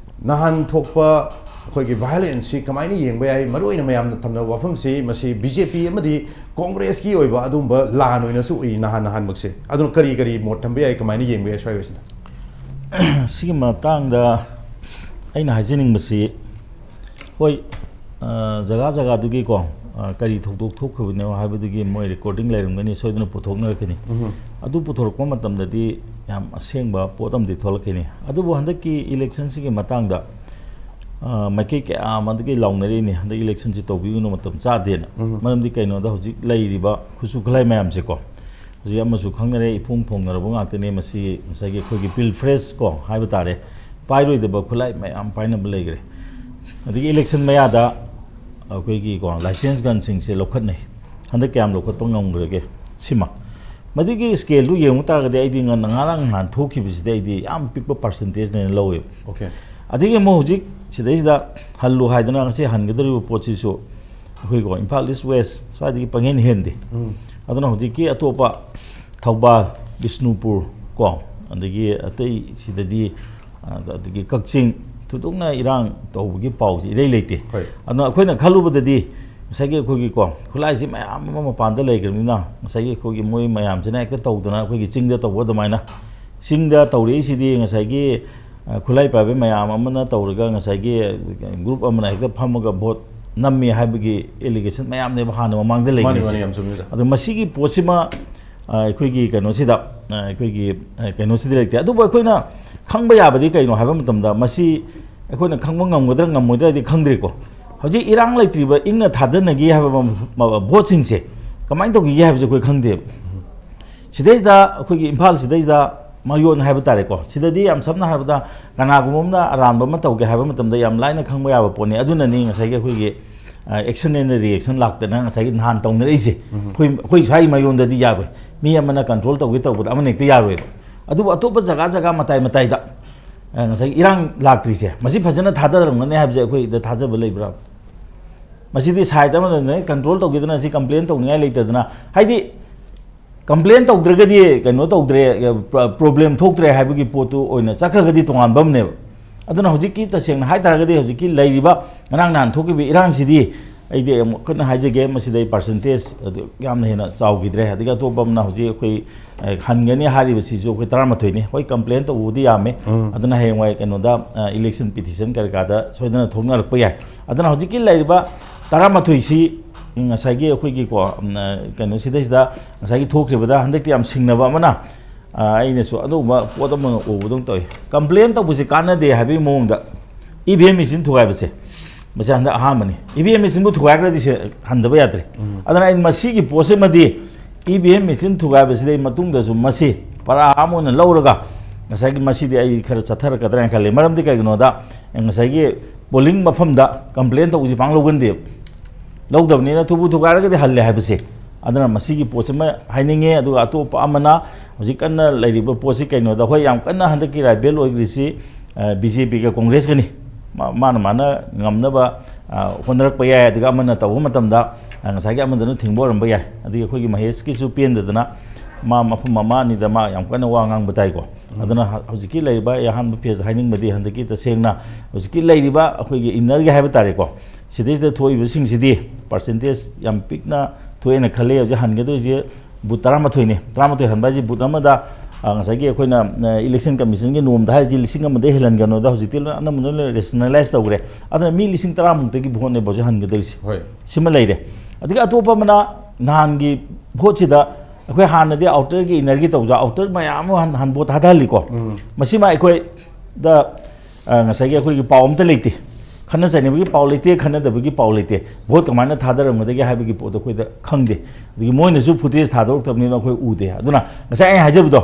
ꯅꯍꯥꯟ ꯊꯣꯛꯄ ꯑꯩꯈꯣꯏꯒꯤ violence ꯁꯤ ꯀꯃꯥꯏꯅ ꯌꯦꯡꯕ ꯌꯥꯏ? ꯃꯔꯨꯑꯣꯏꯅ ꯃꯌꯥꯝꯅ ꯊꯝꯅꯕ ꯋꯥꯐꯝꯁꯤ, ꯃꯁꯤ B J P ꯑꯃꯗꯤ Congress ꯀꯤ ꯑꯣꯏꯕ ꯑꯗꯨꯒꯨꯝꯕ ꯂꯥꯟ ꯑꯣꯏꯅꯁꯨ ꯎꯏ ꯅꯍꯥꯟ ꯅꯍꯥꯟꯃꯛꯁꯦ꯫ ꯑꯗꯨꯅ ꯀꯔꯤ ꯀꯔꯤ ꯃꯣꯠ ꯊꯝꯕ ꯌꯥꯏ, ꯀꯃꯥꯏꯅ ꯌꯦꯡꯕ ꯌꯥꯏ ꯁ꯭ꯋꯥꯏ ꯑꯣꯏꯁꯤꯗ? ꯁꯤꯒꯤ ꯃꯇꯥꯡꯗ ꯑꯩꯅ ꯍꯥꯏꯖꯅꯤꯡꯕꯁꯤ, ꯍꯣꯏ, ꯑ, ꯖꯒꯥ ꯖꯒꯥꯗꯨꯒꯤꯀꯣ, ꯑ, ꯀꯔꯤ ꯊꯧꯗꯣꯛ ꯊꯣꯛꯈꯤꯕꯅꯣ ꯍꯥꯏꯕꯗꯨꯒꯤ ꯃꯣꯏ recording ꯂꯩꯔꯝꯒꯅꯤ, ꯁꯣꯏꯗꯅ ꯄꯨꯊꯣꯛꯅꯔꯛꯀꯅꯤ꯫ ꯑꯗꯨ ꯄꯨꯊꯣꯔꯛꯄ ꯃꯇꯝꯗꯗꯤ ꯌꯥꯝ ꯑꯁꯦꯡꯕ ꯄꯣꯠ ꯑꯃꯗꯤ ꯊꯣꯛꯂꯛꯈꯤꯅꯤ꯫ ꯑꯗꯨꯕꯨ ꯍꯟꯗꯛꯀꯤ election ꯁꯤꯒꯤ ꯃꯇꯥꯡꯗ ꯑ, ꯃꯥꯏꯀꯩ ꯀꯌꯥ ꯑꯃꯗꯒꯤ ꯂꯥꯎꯅꯔꯤꯅꯤ, "ꯍꯟꯗꯛ ꯏꯂꯦꯛꯁꯟꯁꯤ ꯇꯧꯕꯤꯒꯅꯨ, ꯃꯇꯝ ꯆꯥꯗꯦꯅ"꯫ ꯎꯝ꯫ ꯃꯔꯝꯗꯤ ꯀꯩꯅꯣꯗ, ꯍꯧꯖꯤꯛ ꯂꯩꯔꯤꯕ ꯈꯨꯠꯁꯨ ꯈꯨꯠꯂꯥꯏ ꯃꯌꯥꯝꯁꯦꯀꯣ, ꯍꯧꯖꯤꯛ ꯑꯃꯁꯨ ꯈꯪꯅꯔꯦ, ꯏꯐꯣꯡ ꯐꯣꯡꯅꯔꯕ ꯉꯥꯛꯇꯅꯦ꯫ ꯃꯁꯤ ꯉꯁꯥꯏꯒꯤ ꯑꯩꯈꯣꯏꯒꯤ ꯄꯤꯜ ꯐ꯭ꯔꯦꯁ ꯀꯣ ꯍꯥꯏꯕ ꯇꯥꯔꯦ, ꯄꯥꯏꯔꯣꯏꯗꯕ ꯈꯨꯠꯂꯥꯏ ꯃꯌꯥꯝ ꯄꯥꯏꯅꯕ ꯂꯩꯈ꯭ꯔꯦ꯫ ꯑꯗꯒꯤ ꯏꯂꯦꯛꯁꯟ ꯃꯌꯥꯗ ꯑꯩꯈꯣꯏꯒꯤ ꯀꯣ ꯂꯥꯏꯁꯦꯟꯁ ꯒꯟꯁꯤꯡꯁꯦ ꯂꯧꯈꯠꯅꯩ꯫ ꯍꯟꯗꯛ ꯀꯌꯥꯝ ꯂꯧꯈꯠꯄ ꯉꯝꯈ꯭ꯔꯒꯦ? ꯁꯤꯃ, ꯃꯗꯨꯒꯤ ꯁ꯭ꯀꯦꯜꯗꯨ ꯌꯦꯡꯕ ꯇꯥꯔꯒꯗꯤ, ꯑꯩꯗꯤ ꯉ-, ꯉꯔꯥꯡ ꯅꯍꯥꯟ ꯊꯣꯛꯈꯤꯕꯁꯤꯗ ꯑꯩꯗꯤ ꯌꯥꯝ ꯄꯤꯛꯄ ꯄꯥꯔꯁꯦꯟꯇꯦꯖꯅꯦꯅ ꯂꯧꯋꯦꯕ꯫ ꯑꯣꯀꯦ꯫ ꯑꯗꯒꯤ ꯑꯃꯨꯛ ꯍꯧꯖꯤꯛ ꯁꯤꯗꯩꯁꯤꯗ ꯍꯜꯂꯨ ꯍꯥꯏꯗꯅ ꯉꯁꯤ ꯍꯟꯒꯗꯧꯔꯤꯕ ꯄꯣꯠꯁꯤꯁꯨ ꯑꯩꯈꯣꯏꯀꯣ ꯏꯝꯐꯥꯜ ꯏꯁ ꯋꯦꯁ ꯁ꯭ꯋꯥꯏꯗꯒꯤ ꯄꯪꯍꯦꯟ ꯍꯦꯟꯗꯦ꯫ ꯎꯝ꯫ ꯑꯗꯨꯅ ꯍꯧꯖꯤꯛꯀꯤ ꯑꯇꯣꯞꯄ ꯊꯧꯕꯥꯜ, ꯕꯤꯁꯅꯨꯄꯨꯔ ꯀꯣ, ꯑꯗꯒꯤ ꯑꯇꯩ ꯁꯤꯗꯗꯤ, ꯑ, ꯑꯗꯒꯤ ꯀꯛꯆꯤꯡ, ꯊꯣꯏꯗꯣꯛꯅ ꯏꯔꯥꯡ ꯇꯧꯕꯒꯤ ꯄꯥꯎꯁꯤ ꯏꯔꯩ ꯂꯩꯇꯦ꯫ ꯍꯣꯏ꯫ ꯑꯗꯨꯅ ꯑꯩꯈꯣꯏꯅ ꯈꯜꯂꯨꯕꯗꯗꯤ ꯉꯁꯥꯏꯒꯤ ꯑꯩꯈꯣꯏꯒꯤ ꯀꯣ ꯈꯨꯠꯂꯥꯏꯁꯤ ꯃꯌꯥꯝ ꯑꯃ ꯃꯄꯥꯟꯗ ꯂꯩꯈ꯭ꯔꯕꯅꯤꯅ, ꯉꯁꯥꯏꯒꯤ ꯑꯩꯈꯣꯏꯒꯤ ꯃꯣꯏ ꯃꯌꯥꯝꯁꯤꯅ ꯍꯦꯛꯇ ꯇꯧꯗꯅ ꯑꯩꯈꯣꯏꯒꯤ ꯆꯤꯡꯗ ꯇꯧꯕ ꯑꯗꯨꯃꯥꯏꯅ, ꯆꯤꯡꯗ ꯇꯧꯔꯛꯏꯁꯤꯗꯤ ꯉꯁꯥꯏꯒꯤ, ꯑ, ꯈꯨꯠꯂꯥꯏ ꯄꯥꯏꯕ ꯃꯌꯥꯝ ꯑꯃꯅ ꯇꯧꯔꯒ ꯉꯁꯥꯏꯒꯤ ꯒ꯭ꯔꯨꯞ ꯑꯃꯅ ꯍꯦꯛꯇ ꯐꯝꯃꯒ ꯚꯣꯠ ꯅꯝꯃꯤ ꯍꯥꯏꯕꯒꯤ ꯑꯦꯂꯤꯒꯦꯁꯟ ꯃꯌꯥꯝꯅꯦꯕ ꯍꯥꯟꯅ ꯃꯃꯥꯡꯗ ꯃꯥꯅꯤ, ꯂꯩꯔꯤꯁꯦ꯫ ꯃꯥꯅꯤ, ꯌꯥꯝ ꯆꯨꯝꯃꯤ, ꯁꯥꯔ꯫ ꯑꯗꯣ ꯃꯁꯤꯒꯤ ꯄꯣꯠꯁꯤꯃ, ꯑ, ꯑꯩꯈꯣꯏꯒꯤ ꯀꯩꯅꯣꯁꯤꯗ, ꯑ, ꯑꯩꯈꯣꯏꯒꯤ, ꯑ, ꯀꯩꯅꯣꯁꯤꯗꯤ ꯂꯩꯇꯦ꯫ ꯑꯗꯨꯕꯨ ꯑꯩꯈꯣꯏꯅ ꯈꯪꯕ ꯌꯥꯕꯗꯤ ꯀꯩꯅꯣ ꯍꯥꯏꯕ ꯃꯇꯝꯗ, ꯃꯁꯤ ꯑꯩꯈꯣꯏꯅ ꯈꯪꯕ ꯉꯝꯒꯗ꯭ꯔꯥ ꯉꯝꯃꯣꯏꯗ꯭ꯔꯥꯗꯤ ꯈꯪꯗ꯭ꯔꯦꯀꯣ꯫ ꯍꯧꯖꯤꯛ ꯏꯔꯥꯡ ꯂꯩꯇ꯭ꯔꯤꯕ, ꯏꯪꯅ ꯊꯥꯗꯅꯒꯦ ꯍꯥꯏꯕ ꯃ-, ꯃ-, ꯚꯣꯠꯁꯤꯡꯁꯦ ꯀꯃꯥꯏꯅ ꯇꯧꯈꯤꯒꯦ ꯍꯥꯏꯕꯁꯦ ꯑꯩꯈꯣꯏ ꯈꯪꯗꯦꯕ꯫ ꯁꯤꯗꯩꯁꯤꯗ ꯑꯩꯈꯣꯏꯒꯤ ꯏꯝꯐꯥꯜ ꯁꯤꯗꯩꯁꯤꯗ ꯃꯌꯣꯟ ꯍꯥꯏꯕ ꯇꯥꯔꯦꯀꯣ, ꯁꯤꯗꯗꯤ ꯌꯥꯝ ꯁꯝꯅ ꯍꯥꯏꯔꯕꯗ ꯀꯅꯥꯒꯨꯝꯕ ꯑꯃꯅ ꯑꯔꯥꯟꯕ ꯑꯃ ꯇꯧꯒꯦ ꯍꯥꯏꯕ ꯃꯇꯝꯗ ꯌꯥꯝ ꯂꯥꯏꯅ ꯈꯪꯕ ꯌꯥꯕ ꯄꯣꯠꯅꯤ꯫ ꯑꯗꯨꯅꯅꯤ ꯉꯁꯥꯏꯒꯤ ꯑꯩꯈꯣꯏꯒꯤ, ꯑ, action and reaction ꯂꯥꯛꯇꯅ ꯉꯁꯥꯏꯒꯤ ꯅꯍꯥꯟ ꯇꯧꯅꯔꯛꯏꯁꯦ꯫ ꯎꯝ꯫ ꯑꯩꯈꯣꯏ, ꯑꯩꯈꯣꯏ ꯁ꯭ꯋꯥꯏ ꯃꯌꯣꯟꯗꯗꯤ ꯌꯥꯔꯣꯏ꯫ ꯃꯤ ꯑꯃꯅ control ꯇꯧꯒꯦ ꯇꯧꯕꯗ ꯑꯃꯅ ꯍꯦꯛꯇ ꯌꯥꯔꯣꯏꯕ꯫ ꯑꯗꯨꯕꯨ ꯑꯇꯣꯞꯄ ꯖꯒꯥ ꯖꯒꯥ ꯃꯇꯥꯏ ꯃꯇꯥꯏꯗ, ꯑ, ꯉꯁꯥꯏꯒꯤ ꯏꯔꯥꯡ ꯂꯥꯛꯇ꯭ꯔꯤꯁꯦ, ꯃꯁꯤ ꯐꯖꯅ ꯊꯥꯗꯔꯝꯒꯅꯤ ꯍꯥꯏꯕꯁꯦ ꯑꯩꯈꯣꯏꯗ ꯊꯥꯖꯕ ꯂꯩꯕ꯭ꯔꯥ? ꯃꯁꯤꯗꯤ side ꯑꯃꯗꯅꯦ control ꯇꯧꯒꯦꯗꯅ ꯁꯤ complain ꯇꯧꯅꯤꯡꯉꯥꯏ ꯂꯩꯇꯗꯅ, ꯍꯥꯏꯗꯤ complain ꯇꯧꯗ꯭ꯔꯒꯗꯤ ꯀꯩꯅꯣ ꯇꯧꯗ꯭ꯔꯦ, problem ꯊꯣꯛꯇ꯭ꯔꯦ ꯍꯥꯏꯕꯒꯤ ꯄꯣꯠꯇꯨ ꯑꯣꯏꯅ ꯆꯠꯈ꯭ꯔꯒꯗꯤ ꯇꯣꯉꯥꯟꯕ ꯑꯃꯅꯦꯕ꯫ ꯑꯗꯨꯅ ꯍꯧꯖꯤꯛꯀꯤ, ꯇꯁꯦꯡꯅ ꯍꯥꯏꯇꯥꯔꯒꯗꯤ, ꯍꯧꯖꯤꯛꯀꯤ ꯂꯩꯔꯤꯕ ꯉꯔꯥꯡ ꯅꯍꯥꯟ ꯊꯣꯛꯈꯤꯕ ꯏꯔꯥꯡꯁꯤꯗꯤ, ꯑꯩꯗꯤ ꯑꯃꯨꯛ ꯀꯟꯅ ꯍꯥꯏꯖꯒꯦ, ꯃꯁꯤꯗ ꯑꯩ percentage ꯑꯗꯨ ꯌꯥꯝꯅ ꯍꯦꯟꯅ ꯆꯥꯎꯈꯤꯗ꯭ꯔꯦ꯫ ꯑꯗꯒꯤ ꯑꯇꯣꯞꯄ ꯑꯃꯅ ꯍꯧꯖꯤꯛ ꯑꯩꯈꯣꯏ, ꯑ, ꯍꯟꯒꯅꯤ ꯍꯥꯏꯔꯤꯕꯁꯤꯁꯨ ꯑꯩꯈꯣꯏ ꯇꯔꯥꯃꯥꯊꯣꯏꯅꯤ꯫ ꯍꯣꯏ, complain ꯇꯧꯕꯕꯨꯗꯤ ꯌꯥꯝꯃꯦ꯫ ꯎꯝ꯫ ꯑꯗꯨꯅ ꯍꯌꯦꯡꯋꯥꯏ ꯀꯩꯅꯣꯗ, ꯑ, election petition ꯀꯔꯤ ꯀꯥꯗ ꯁꯣꯏꯗꯅ ꯊꯣꯛꯅꯔꯛꯄ ꯌꯥꯏ꯫ ꯑꯗꯨꯅ ꯍꯧꯖꯤꯛꯀꯤ ꯂꯩꯔꯤꯕ ꯇꯔꯥꯃꯥꯊꯣꯏꯁꯤ ꯉꯁꯥꯏꯒꯤ ꯑꯩꯈꯣꯏꯒꯤꯀꯣ, ꯎꯝ, ꯑ, ꯀꯩꯅꯣꯁꯤꯗꯩꯁꯤꯗ ꯉꯁꯥꯏꯒꯤ ꯊꯣꯛꯈ꯭ꯔꯤꯕꯗ ꯍꯟꯗꯛꯇꯤ ꯌꯥꯝ ꯁꯤꯡꯅꯕ ꯑꯃꯅ, ꯑ, ꯑꯩꯅꯁꯨ ꯑꯗꯨꯒꯨꯝꯕ ꯄꯣꯠ ꯑꯃ ꯎꯕꯗꯧꯅ ꯇꯧꯏ꯫ Complain ꯇꯧꯕꯁꯤ ꯀꯥꯟꯅꯗꯦ ꯍꯥꯏꯕꯒꯤ ꯃꯑꯣꯡꯗ ꯏ ꯚꯤ ꯑꯦꯝ ꯃꯦꯆꯤꯟ ꯊꯨꯒꯥꯏꯕꯁꯦ, ꯃꯁꯤ ꯍꯟꯗꯛ ꯑꯍꯥꯟꯕꯅꯤ꯫ ꯏ ꯚꯤ ꯑꯦꯝ ꯃꯦꯆꯤꯟꯕꯨ ꯊꯨꯒꯥꯏꯈ꯭ꯔꯗꯤ ꯁꯦ ꯍꯟꯗꯕ ꯌꯥꯗ꯭ꯔꯦ꯫ ꯑꯗꯨꯅ ꯑꯩꯅ ꯃꯁꯤꯒꯤ ꯄꯣꯠꯁꯤꯃꯗꯤ, ꯏ ꯚꯤ ꯑꯦꯝ ꯃꯦꯆꯤꯟ ꯊꯨꯒꯥꯏꯕꯁꯤꯗꯩ ꯃꯇꯨꯡꯗꯁꯨ ꯃꯁꯤ ꯄꯔꯥ ꯑꯃ ꯑꯣꯏꯅ ꯂꯧꯔꯒ, ꯉꯁꯥꯏꯒꯤ ꯃꯁꯤꯗꯤ ꯑꯩ ꯈꯔ ꯆꯠꯊꯔꯛꯀꯗ꯭ꯔꯥ ꯍꯥꯏꯅ ꯈꯜꯂꯤ꯫ ꯃꯔꯝꯗꯤ ꯀꯩꯒꯤꯅꯣꯗ, ꯉꯁꯥꯏꯒꯤ ꯄꯣꯂꯤꯡ ꯃꯐꯝꯗ ꯀꯝꯄ꯭ꯂꯦꯟ ꯇꯧꯕꯁꯤ ꯄꯥꯡ ꯂꯧꯒꯟꯗꯦꯕ꯫ ꯂꯧꯗꯕꯅꯤꯅ ꯊꯨꯕꯨ ꯊꯨꯒꯥꯏꯔꯒꯗꯤ ꯍꯜꯂꯦ ꯍꯥꯏꯕꯁꯦ꯫ ꯑꯗꯨꯅ ꯃꯁꯤꯒꯤ ꯄꯣꯠꯁꯤꯃ ꯍꯥꯏꯅꯤꯡꯉꯦ꯫ ꯑꯗꯨꯒ ꯑꯇꯣꯞꯄ ꯑꯃꯅ, ꯍꯧꯖꯤꯛ ꯀꯟꯅ ꯂꯩꯔꯤꯕ ꯄꯣꯠꯁꯤ ꯀꯩꯅꯣꯗ, ꯍꯣꯏ, ꯌꯥꯝ ꯀꯟꯅ ꯍꯟꯗꯛꯀꯤ ꯔꯥꯏꯕꯦꯜ ꯑꯣꯏꯈ꯭ꯔꯤꯁꯤ ꯕꯤ ꯖꯦ ꯄꯤꯒ ꯀꯣꯡꯒ꯭ꯔꯦꯁꯀꯅꯤ꯫ ꯃꯥ-, ꯃꯥꯅ ꯃꯥꯅ ꯉꯝꯅꯕ, ꯑ, ꯍꯣꯠꯅꯔꯛꯄ ꯌꯥꯏ꯫ ꯑꯗꯨꯒ ꯑꯃꯅ ꯇꯧꯕ ꯃꯇꯝꯗ, ꯑ, ꯉꯁꯥꯏꯒꯤ ꯑꯃꯗꯨꯅ ꯊꯤꯡꯕ ꯑꯣꯏꯔꯝꯕ ꯌꯥꯏ꯫ ꯑꯗꯒꯤ ꯑꯩꯈꯣꯏꯒꯤ ꯃꯍꯦꯁꯀꯤꯁꯨ ꯄꯦꯟꯗꯗꯅ ꯃꯥ ꯃꯐꯝ ꯑꯃ ꯑꯅꯤꯗ ꯃꯥ ꯌꯥꯝ ꯀꯟꯅ ꯋꯥ ꯉꯥꯡꯕ ꯇꯥꯏꯀꯣ꯫ ꯑꯗꯨꯅ ꯍ-, ꯍꯧꯖꯤꯛꯀꯤ ꯂꯩꯔꯤꯕ ꯑꯩ ꯑꯍꯥꯟꯕ ꯐꯦꯁ ꯍꯥꯏꯅꯤꯡꯕꯗꯤ, ꯍꯟꯗꯛꯀꯤ ꯇꯁꯦꯡꯅ ꯍꯧꯖꯤꯛꯀꯤ ꯂꯩꯔꯤꯕ ꯑꯩꯈꯣꯏꯒꯤ ꯏꯟꯅꯔꯒꯤ ꯍꯥꯏꯕ ꯇꯥꯔꯦꯀꯣ, ꯁꯤꯗꯩꯁꯤꯗ ꯊꯣꯛꯏꯕꯁꯤꯡꯁꯤꯗꯤ ꯄꯥꯔꯁꯦꯟꯇꯦꯖ ꯌꯥꯝ ꯄꯤꯛꯅ ꯊꯣꯛꯑꯦꯅ ꯈꯜꯂꯤ꯫ ꯍꯧꯖꯤꯛ ꯍꯟꯒꯗꯣꯏꯁꯦ ꯕꯨꯠ ꯇꯔꯥꯃꯥꯊꯣꯏꯅꯤ꯫ ꯇꯔꯥꯃꯥꯊꯣꯏ ꯍꯟꯕ ꯍꯥꯏꯁꯦ ꯕꯨꯠ ꯑꯃꯗ, ꯑ, ꯉꯁꯥꯏꯒꯤ ꯑꯩꯈꯣꯏꯅ, ꯑ, ꯏꯂꯦꯛꯁꯟ ꯀꯃꯤꯁꯟꯒꯤ ꯅꯣꯝꯗ ꯍꯥꯏꯔꯤꯁꯤ ꯂꯤꯁꯤꯡ ꯑꯃꯗꯩ ꯍꯦꯜꯍꯟꯒꯅꯣꯗ ꯍꯧꯖꯤꯛꯇꯤ ꯂꯣꯏ, ꯑꯅꯝꯕꯅ ꯂꯣꯏ ꯔꯦꯁꯅꯦꯂꯥꯏꯁ ꯇꯧꯈ꯭ꯔꯦ꯫ ꯑꯗꯨꯅ ꯃꯤ ꯂꯤꯁꯤꯡ ꯇꯔꯥꯃꯨꯛꯇꯒꯤ ꯚꯣꯠꯅꯦꯕ ꯍꯧꯖꯤꯛ ꯍꯟꯒꯗꯣꯏꯁꯦ꯫ ꯍꯣꯏ꯫ ꯁꯤꯃ ꯂꯩꯔꯦ꯫ ꯑꯗꯒꯤ ꯑꯇꯣꯞꯄ ꯑꯃꯅ ꯅꯍꯥꯟꯒꯤ ꯚꯣꯠꯁꯤꯗ ꯑꯩꯈꯣꯏ ꯍꯥꯟꯅꯗꯤ ꯑꯥꯎꯇꯔꯒꯤ ꯏꯟꯅꯔꯒꯤ ꯇꯧꯖ, ꯑꯥꯎꯇꯔ ꯃꯌꯥꯝ ꯑꯃ ꯍꯟ-, ꯍꯟ ꯚꯣꯠ ꯊꯥꯗꯍꯜꯂꯤꯀꯣ꯫ ꯃꯁꯤꯃ ꯑꯩꯈꯣꯏꯗ, ꯑ, ꯉꯁꯥꯏꯒꯤ ꯑꯩꯈꯣꯏꯒꯤ ꯄꯥꯎ ꯑꯝꯇ ꯂꯩꯇꯦ꯫ ꯈꯠꯅ ꯆꯩꯅꯕꯒꯤ ꯄꯥꯎ ꯂꯩꯇꯦ, ꯈꯟꯅꯗꯕꯒꯤ ꯄꯥꯎ ꯂꯩꯇꯦ꯫ ꯚꯣꯠ ꯀꯃꯥꯏꯅ ꯊꯥꯗꯔꯝꯒꯗꯒꯦ ꯍꯥꯏꯕꯒꯤ ꯄꯣꯠꯇꯣ ꯑꯩꯈꯣꯏꯗ ꯈꯪꯗꯦ꯫ ꯑꯗꯒꯤ ꯃꯣꯏꯅꯁꯨ ꯐꯨꯇꯦꯖ ꯊꯥꯗꯣꯔꯛꯇꯕꯅꯤꯅ ꯑꯩꯈꯣꯏ ꯎꯗꯦ꯫ ꯑꯗꯨꯅ ꯉꯁꯥꯏ ꯑꯩꯅ ꯍꯥꯏꯖꯕꯗꯣ,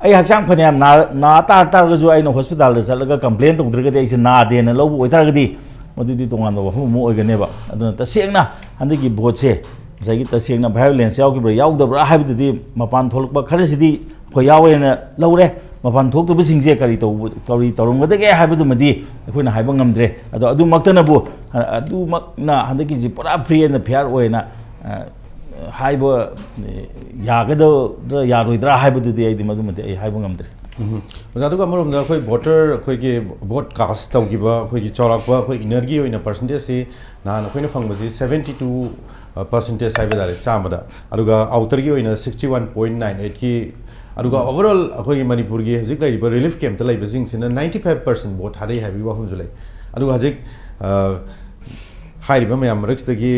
ꯑꯩ ꯍꯛꯆꯥꯡ ꯐꯅꯌꯥꯝ ꯅꯥ-, ꯅꯥ ꯇꯥꯔ ꯇꯥꯔꯒꯁꯨ ꯑꯩꯅ ꯍꯣꯁꯄꯤꯇꯥꯜꯗ ꯆꯠꯂꯒ ꯀꯝꯄ꯭ꯂꯦꯟ ꯇꯧꯗ꯭ꯔꯒꯗꯤ ꯑꯩꯁꯦ ꯅꯥꯗꯦꯅ ꯂꯧꯕ ꯑꯣꯏꯇꯥꯔꯒꯗꯤ, ꯃꯗꯨꯗꯤ ꯇꯣꯉꯥꯟꯕ ꯋꯥꯐꯝ ꯑꯃ ꯑꯣꯏꯒꯅꯦꯕ꯫ ꯑꯗꯨꯅ ꯇꯁꯦꯡꯅ ꯍꯟꯗꯛꯀꯤ ꯚꯣꯠꯁꯦ ꯉꯁꯥꯏꯒꯤ ꯇꯁꯦꯡꯅ ꯚꯥꯏꯑꯣꯂꯦꯟꯁ ꯌꯥꯎꯈꯤꯕ꯭ꯔꯥ ꯌꯥꯎꯗꯕ꯭ꯔꯥ ꯍꯥꯏꯕꯗꯨꯗꯤ ꯃꯄꯥꯟ ꯊꯣꯛꯂꯛꯄ ꯈꯔꯁꯤꯗꯤ ꯑꯩꯈꯣꯏ ꯌꯥꯎꯔꯦꯅ ꯂꯧꯔꯦ꯫ ꯃꯄꯥꯟ ꯊꯣꯛꯇꯕꯁꯤꯡꯁꯦ ꯀꯔꯤ ꯇꯧꯕ, ꯀꯔꯤ ꯇꯧꯔꯝꯒꯗꯒꯦ ꯍꯥꯏꯕꯗꯨꯃꯗꯤ ꯑꯩꯈꯣꯏꯅ ꯍꯥꯏꯕ ꯉꯝꯗ꯭ꯔꯦ꯫ ꯑꯗꯣ ꯑꯗꯨꯃꯛꯇꯅꯕꯨ, ꯑ-, ꯑꯗꯨꯃꯛꯅ ꯍꯟꯗꯛꯀꯤꯁꯤ ꯄꯨꯔꯥ ꯐ꯭ꯔꯤ ꯑꯦꯟ ꯐꯤꯌꯥꯔ ꯑꯣꯏꯅ, ꯑ, ꯍꯥꯏꯕ, ꯑ, ꯌꯥꯒꯗ꯭ꯔꯥ ꯌꯥꯔꯣꯏꯗ꯭ꯔꯥ ꯍꯥꯏꯕꯗꯨꯗꯤ ꯑꯩꯗꯤ ꯃꯗꯨꯃꯗꯤ ꯑꯩ ꯍꯥꯏꯕ ꯉꯝꯗ꯭ꯔꯦ꯫ ꯎꯝ꯫ ꯑꯣꯖꯥ, ꯑꯗꯨꯒ ꯑꯃꯔꯣꯝꯗ ꯑꯩꯈꯣꯏ ꯚꯣꯇꯔ, ꯑꯩꯈꯣꯏꯒꯤ ꯚꯣꯠ ꯀꯥꯁ ꯇꯧꯈꯤꯕ ꯑꯩꯈꯣꯏꯒꯤ ꯆꯥꯎꯔꯥꯛꯄ ꯑꯩꯈꯣꯏ ꯏꯟꯅꯔꯒꯤ ꯑꯣꯏꯅ ꯄꯥꯔꯁꯦꯟꯇꯦꯖꯁꯤ ꯅꯍꯥꯟ ꯑꯩꯈꯣꯏꯅ ꯐꯪꯕꯁꯤ ꯁꯕꯦꯟꯇꯤ ꯇꯨ ꯄꯥꯔꯁꯦꯟꯇꯦꯖ ꯍꯥꯏꯕ ꯇꯥꯔꯦ, ꯆꯥꯝꯃꯗ꯫ ꯑꯗꯨꯒ ꯑꯥꯎꯇꯔꯒꯤ ꯑꯣꯏꯅ ꯁꯤꯛꯁꯇꯤ ꯋꯥꯟ ꯄꯣꯏꯟ ꯅꯥꯏꯟ ꯑꯩꯠꯀꯤ, ꯑꯗꯨꯒ ꯑꯣꯚꯔꯑꯣꯜ ꯑꯩꯈꯣꯏꯒꯤ ꯃꯅꯤꯄꯨꯔꯒꯤ ꯍꯧꯖꯤꯛ ꯂꯩꯔꯤꯕ ꯔꯤꯂꯤꯐ ꯀꯦꯝꯞꯇ ꯂꯩꯕꯁꯤꯡꯁꯤꯅ ꯅꯥꯏꯟꯇꯤ ꯐꯥꯏꯚ ꯄꯥꯔꯁꯦꯟ ꯚꯣꯠ ꯊꯥꯗꯩ ꯍꯥꯏꯕꯒꯤ ꯋꯥꯐꯝꯁꯨ ꯂꯩ꯫ ꯑꯗꯨꯒ ꯍꯧꯖꯤꯛ, ꯑ, ꯍꯥꯏꯔꯤꯕ ꯃꯌꯥꯝ ꯃꯔꯛꯁꯤꯗꯒꯤ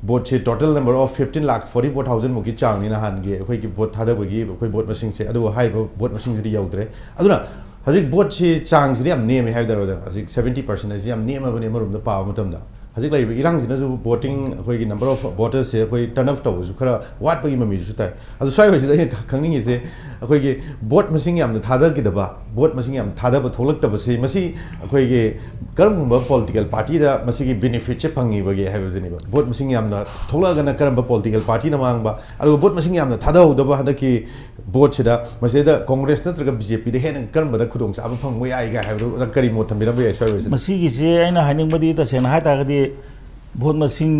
ꯚꯣꯠꯁꯦ, total number of fifteen lakh forty four thousand ꯃꯨꯛꯀꯤ ꯆꯥꯡꯅꯤ ꯅꯍꯥꯟꯒꯤ ꯑꯩꯈꯣꯏꯒꯤ ꯚꯣꯠ ꯊꯥꯗꯕꯒꯤ ꯑꯩꯈꯣꯏ ꯚꯣꯠ ꯃꯁꯤꯡꯁꯦ꯫ ꯑꯗꯨꯕꯨ ꯍꯥꯏꯔꯤꯕ ꯚꯣꯠ ꯃꯁꯤꯡꯁꯤꯗꯤ ꯌꯧꯗ꯭ꯔꯦ꯫ ꯑꯗꯨꯅ ꯍꯧꯖꯤꯛ ꯚꯣꯠꯁꯤ ꯆꯥꯡꯁꯤꯗꯤ ꯌꯥꯝ ꯅꯦꯝꯃꯦ ꯍꯥꯏꯕ ꯇꯥꯔꯦ, ꯍꯧꯖꯤꯛ seventy percent ꯍꯥꯏꯁꯤ ꯌꯥꯝ ꯅꯦꯝꯃꯕꯅꯤ ꯑꯃꯔꯣꯝꯗ ꯄꯥꯕ ꯃꯇꯝꯗ꯫ ꯍꯧꯖꯤꯛ ꯂꯩꯔꯤꯕ ꯏꯔꯥꯡꯁꯤꯅꯁꯨ voting, ꯑꯩꯈꯣꯏꯒꯤ number of votersꯁꯦ ꯑꯩꯈꯣꯏ turn up ꯇꯧꯕꯁꯨ ꯈꯔ ꯋꯥꯠꯄꯒꯤ ꯃꯃꯤꯁꯨ ꯇꯥꯏ꯫ ꯑꯗꯨ ꯁ꯭ꯋꯥꯏ ꯋꯥꯏꯁꯤꯗ ꯑꯩꯅ ꯈꯪꯅꯤꯡꯉꯤꯁꯦ, ꯑꯩꯈꯣꯏꯒꯤ ꯚꯣꯠ ꯃꯁꯤꯡ ꯌꯥꯝꯅ ꯊꯥꯗꯈꯤꯗꯕ, ꯚꯣꯠ ꯃꯁꯤꯡ ꯌꯥꯝꯅ ꯊꯥꯗꯕ ꯊꯣꯛꯂꯛꯇꯕꯁꯤ, ꯃꯁꯤ ꯑꯩꯈꯣꯏꯒꯤ ꯀꯔꯝꯒꯨꯝꯕ political partyꯗ ꯃꯁꯤꯒꯤ benefitꯁꯦ ꯐꯪꯉꯤꯕꯒꯦ ꯍꯥꯏꯕꯗꯨꯅꯦꯕ꯫ ꯚꯣꯠ ꯃꯁꯤꯡ ꯌꯥꯝꯅ ꯊꯣꯛꯂꯛꯑꯒꯅ ꯀꯔꯝꯕ political partyꯅ ꯃꯥꯡꯕ, ꯑꯗꯨꯒ ꯚꯣꯠ ꯃꯁꯤꯡ ꯌꯥꯝꯅ ꯊꯥꯗꯍꯧꯗꯕ ꯍꯟꯗꯛꯀꯤ ꯚꯣꯠꯁꯤꯗ, ꯃꯁꯤꯗ Congressꯅ ꯅꯠꯇ꯭ꯔꯒ BJPꯗ ꯍꯦꯟꯅ ꯀꯔꯝꯕꯗ ꯈꯨꯗꯣꯡꯆꯥꯕ ꯐꯪꯕ ꯌꯥꯏꯒ ꯍꯥꯏꯕꯗꯣ, ꯑꯣꯖꯥ, ꯀꯔꯤ ꯃꯣꯠ ꯊꯝꯕꯤꯔꯝꯕ ꯌꯥꯏ ꯁ꯭ꯋꯥꯏ ꯋꯥꯏꯁꯤꯗ? ꯃꯁꯤꯒꯤꯁꯦ ꯑꯩꯅ ꯍꯥꯏꯅꯤꯡꯕꯗꯤ, ꯇꯁꯦꯡꯅ ꯍꯥꯏ ꯇꯥꯔꯒꯗꯤ, ꯚꯣꯠ ꯃꯁꯤꯡ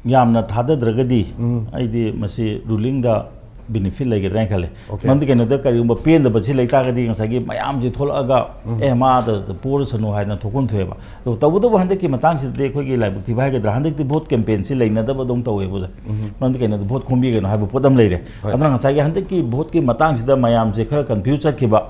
ꯌꯥꯝꯅ ꯊꯥꯗꯗ꯭ꯔꯒꯗꯤ, ꯎꯝ꯫ ꯑꯩꯗꯤ ꯃꯁꯤ rulingꯗ benefit ꯂꯩꯒꯗ꯭ꯔꯥ ꯍꯥꯏꯅ ꯈꯜꯂꯦ꯫ Okay꯫ ꯃꯔꯝꯗꯤ ꯀꯩꯅꯣꯗ, ꯀꯔꯤꯒꯨꯝꯕ ꯄꯦꯟꯗꯕꯁꯤ ꯂꯩꯇꯥꯔꯒꯗꯤ, ꯉꯁꯥꯏꯒꯤ ꯃꯌꯥꯝꯁꯤ ꯊꯣꯛꯂꯛꯑꯒ, ꯎꯝ꯫ "ꯑꯦ, ꯃꯥꯗ ꯄꯣꯔꯁꯅꯨ" ꯍꯥꯏꯅ ꯊꯣꯛꯐꯝ ꯊꯣꯛꯑꯦꯕ꯫ ꯑꯗꯣ ꯇꯧꯕꯇꯕꯨ ꯍꯟꯗꯛꯀꯤ ꯃꯇꯥꯡꯁꯤꯗꯗꯤ ꯑꯩꯈꯣꯏꯒꯤ ꯂꯥꯏꯕꯛ ꯊꯤꯕ ꯍꯥꯏꯒꯗ꯭ꯔꯥ, ꯍꯟꯗꯛꯇꯤ ꯚꯣꯠ campaignꯁꯤ ꯂꯩꯅꯗꯕꯗꯧꯅ ꯇꯧꯋꯦꯕ, ꯑꯣꯖꯥ꯫ ꯎꯝ꯫ ꯃꯔꯝꯗꯤ ꯀꯩꯅꯣꯗ, ꯚꯣꯠ ꯈꯣꯝꯕꯤꯒꯅꯨ ꯍꯥꯏꯕ ꯄꯣꯠ ꯑꯃ ꯂꯩꯔꯦ꯫ ꯍꯣꯏ꯫ ꯑꯗꯨꯅ ꯉꯁꯥꯏꯒꯤ ꯍꯟꯗꯛꯀꯤ ꯚꯣꯠꯀꯤ ꯃꯇꯥꯡꯁꯤꯗ ꯃꯌꯥꯝꯁꯦ ꯈꯔ confuse ꯆꯠꯈꯤꯕ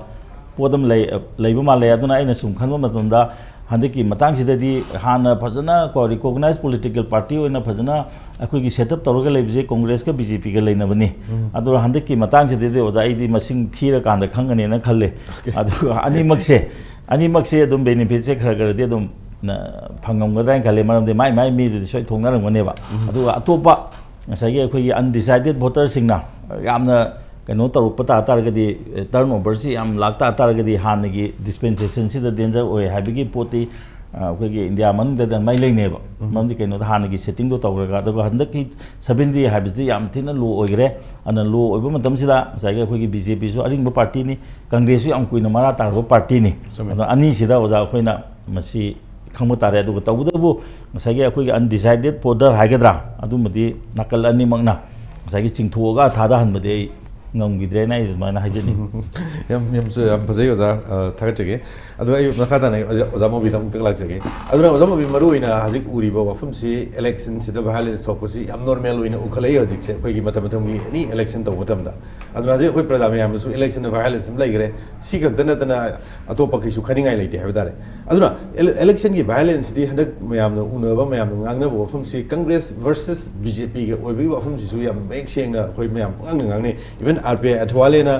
ꯄꯣꯠ ꯑꯃ ꯂꯩ, ꯂꯩꯕ ꯃꯥꯜꯂꯦ꯫ ꯑꯗꯨꯅ ꯑꯩꯅ ꯁꯨꯝ ꯈꯟꯕ ꯃꯇꯝꯗ, ꯍꯟꯗꯛꯀꯤ ꯃꯇꯥꯡꯁꯤꯗꯗꯤ ꯍꯥꯟꯅ ꯐꯖꯅ ꯀꯣ, recognized political party ꯑꯣꯏꯅ ꯐꯖꯅ ꯑꯩꯈꯣꯏꯒꯤ set up ꯇꯧꯔꯒ ꯂꯩꯕꯁꯦ Congressꯀ BJPꯒ ꯂꯩꯅꯕꯅꯤ꯫ ꯎꯝ꯫ ꯑꯗꯨꯒ ꯍꯟꯗꯛꯀꯤ ꯃꯇꯥꯡꯁꯤꯗꯗꯤ, ꯑꯣꯖꯥ, ꯑꯩꯗꯤ ꯃꯁꯤꯡ ꯊꯤꯔꯀꯥꯟꯗ ꯈꯪꯒꯅꯦꯅ ꯈꯜꯂꯦ꯫ Okay꯫ ꯑꯗꯨꯒ ꯑꯅꯤꯃꯛꯁꯦ, ꯑꯅꯤꯃꯛꯁꯦ ꯑꯗꯨꯝ benefitꯁꯦ ꯈꯔ ꯈꯔꯗꯤ ꯑꯗꯨꯝ, ꯅ, ꯐꯪꯉꯝꯒꯗ꯭ꯔꯥ ꯍꯥꯏꯅ ꯈꯜꯂꯦ꯫ ꯃꯔꯝꯗꯤ ꯃꯥꯏ ꯃꯥꯏ ꯃꯤꯗꯨꯗꯤ ꯁꯣꯏ ꯊꯣꯛꯅꯔꯝꯒꯅꯦꯕ꯫ ꯎꯝ꯫ ꯑꯗꯨꯒ ꯑꯇꯣꯞꯄ ꯉꯁꯥꯏꯒꯤ ꯑꯩꯈꯣꯏꯒꯤ undecided voterꯁꯤꯡꯅ ꯌꯥꯝꯅ ꯀꯩꯅꯣ ꯇꯧꯔꯛꯄ ꯇꯥ ꯇꯥꯔꯒꯗꯤ, turnoverꯁꯤ ꯌꯥꯝ ꯂꯥꯛ ꯇꯥ ꯇꯥꯔꯒꯗꯤ, ꯍꯥꯟꯅꯒꯤ dispensationꯁꯤꯗ danger ꯑꯣꯏ ꯍꯥꯏꯕꯒꯤ ꯄꯣꯠꯇꯤ, ꯑ, ꯑꯩꯈꯣꯏꯒꯤ ꯏꯟꯗꯤꯌꯥ ꯃꯅꯨꯡꯗ ꯑꯗꯨꯃꯥꯏꯅ ꯂꯩꯅꯦꯕ꯫ ꯎꯝ꯫ ꯃꯔꯝꯗꯤ ꯀꯩꯅꯣꯗ, ꯍꯥꯟꯅꯒꯤ settingꯗꯣ ꯇꯧꯔꯒ, ꯑꯗꯨꯒ ꯍꯟꯗꯛꯀꯤ seventy ꯍꯥꯏꯕꯁꯤꯗꯤ ꯌꯥꯝ ꯊꯤꯅ low ꯑꯣꯏꯈ꯭ꯔꯦ꯫ ꯑꯗꯨꯅ low ꯑꯣꯏꯕ ꯃꯇꯝꯁꯤꯗ ꯉꯁꯥꯏꯒꯤ ꯑꯩꯈꯣꯏꯒꯤ BJPꯁꯨ ꯑꯔꯤꯡꯕ partyꯅꯤ, Congressꯁꯨ ꯌꯥꯝ ꯀꯨꯏꯅ ꯃꯔꯥ ꯇꯥꯔꯕ partyꯅꯤ꯫ ꯆꯨꯝꯃꯤ꯫ ꯑꯗꯣ ꯑꯅꯤꯁꯤꯗ, ꯑꯣꯖꯥ, ꯑꯩꯈꯣꯏꯅ ꯃꯁꯤ ꯈꯪꯕ ꯇꯥꯔꯦ꯫ ꯑꯗꯨꯒ ꯇꯧꯕꯇꯕꯨ ꯉꯁꯥꯏꯒꯤ ꯑꯩꯈꯣꯏꯒꯤ undecided voter ꯍꯥꯏꯒꯗ꯭ꯔꯥ, ꯑꯗꯨꯃꯗꯤ ꯅꯥꯀꯜ ꯑꯅꯤꯃꯛꯅ ꯉꯁꯥꯏꯒꯤ ꯆꯤꯡꯊꯣꯛꯑꯒ ꯊꯥꯗꯍꯟꯕꯗꯤ ꯑꯩ ꯉꯝꯈꯤꯗ꯭ꯔꯦꯅ ꯑꯩ ꯑꯗꯨꯃꯥꯏꯅ ꯍꯥꯏꯖꯅꯤꯡꯉꯤ꯫ ꯌꯥꯝ, ꯌꯥꯝ, ꯌꯥꯝ ꯐꯖꯩ, ꯑꯣꯖꯥ꯫ ꯑ, ꯊꯥꯒꯠꯆꯒꯦ꯫ ꯑꯗꯣ ꯑꯩ ꯃꯈꯥ ꯇꯥꯅ ꯑꯩ ꯑꯣꯖꯥ, ꯑꯣꯖꯥ ꯃꯣꯕꯤꯗ ꯑꯃꯨꯛꯇꯪ ꯂꯥꯛꯆꯒꯦ꯫ ꯑꯗꯨꯅ ꯑꯣꯖꯥ ꯃꯣꯕꯤ, ꯃꯔꯨꯑꯣꯏꯅ ꯍꯧꯖꯤꯛ ꯎꯔꯤꯕ ꯋꯥꯐꯝꯁꯤ, electionꯁꯤꯗ violence ꯊꯣꯛꯄꯁꯤ ꯌꯥꯝ normal ꯑꯣꯏꯅ ꯎꯈꯠꯂꯛꯏ ꯍꯧꯖꯤꯛꯁꯦ꯫ ꯑꯩꯈꯣꯏꯒꯤ ꯃꯇꯝ ꯃꯇꯝꯒꯤ any election ꯇꯧꯕ ꯃꯇꯝꯗ꯫ ꯑꯗꯨꯅ ꯍꯧꯖꯤꯛ ꯑꯩꯈꯣꯏ ꯄ꯭ꯔꯖꯥ ꯃꯌꯥꯝꯅꯁꯨ electionꯗ violence ꯑꯃ ꯂꯩꯈ꯭ꯔꯦ꯫ ꯁꯤ ꯈꯛꯇ ꯅꯠꯇꯅ ꯑꯇꯣꯞꯄ ꯀꯩꯁꯨ ꯈꯟꯅꯤꯡꯉꯥꯏ ꯂꯩꯇꯦ ꯍꯥꯏꯕ ꯇꯥꯔꯦ꯫ ꯑꯗꯨꯅ ele-, electionꯒꯤ violenceꯁꯤꯗꯤ ꯍꯟꯗꯛ ꯃꯌꯥꯝꯅ ꯎꯅꯕ, ꯃꯌꯥꯝꯅ ꯉꯥꯡꯅꯕ ꯋꯥꯐꯝꯁꯤ Congress versus BJPꯒ ꯑꯣꯏꯕꯒꯤ ꯋꯥꯐꯝꯁꯤꯁꯨ ꯌꯥꯝ ꯃꯌꯦꯛ ꯁꯦꯡꯅ ꯑꯩꯈꯣꯏ ꯃꯌꯥꯝ ꯄꯉꯥꯡꯗ ꯉꯥꯡꯅꯩ꯫ Even RPI ꯑꯊꯋꯥꯂꯦꯅ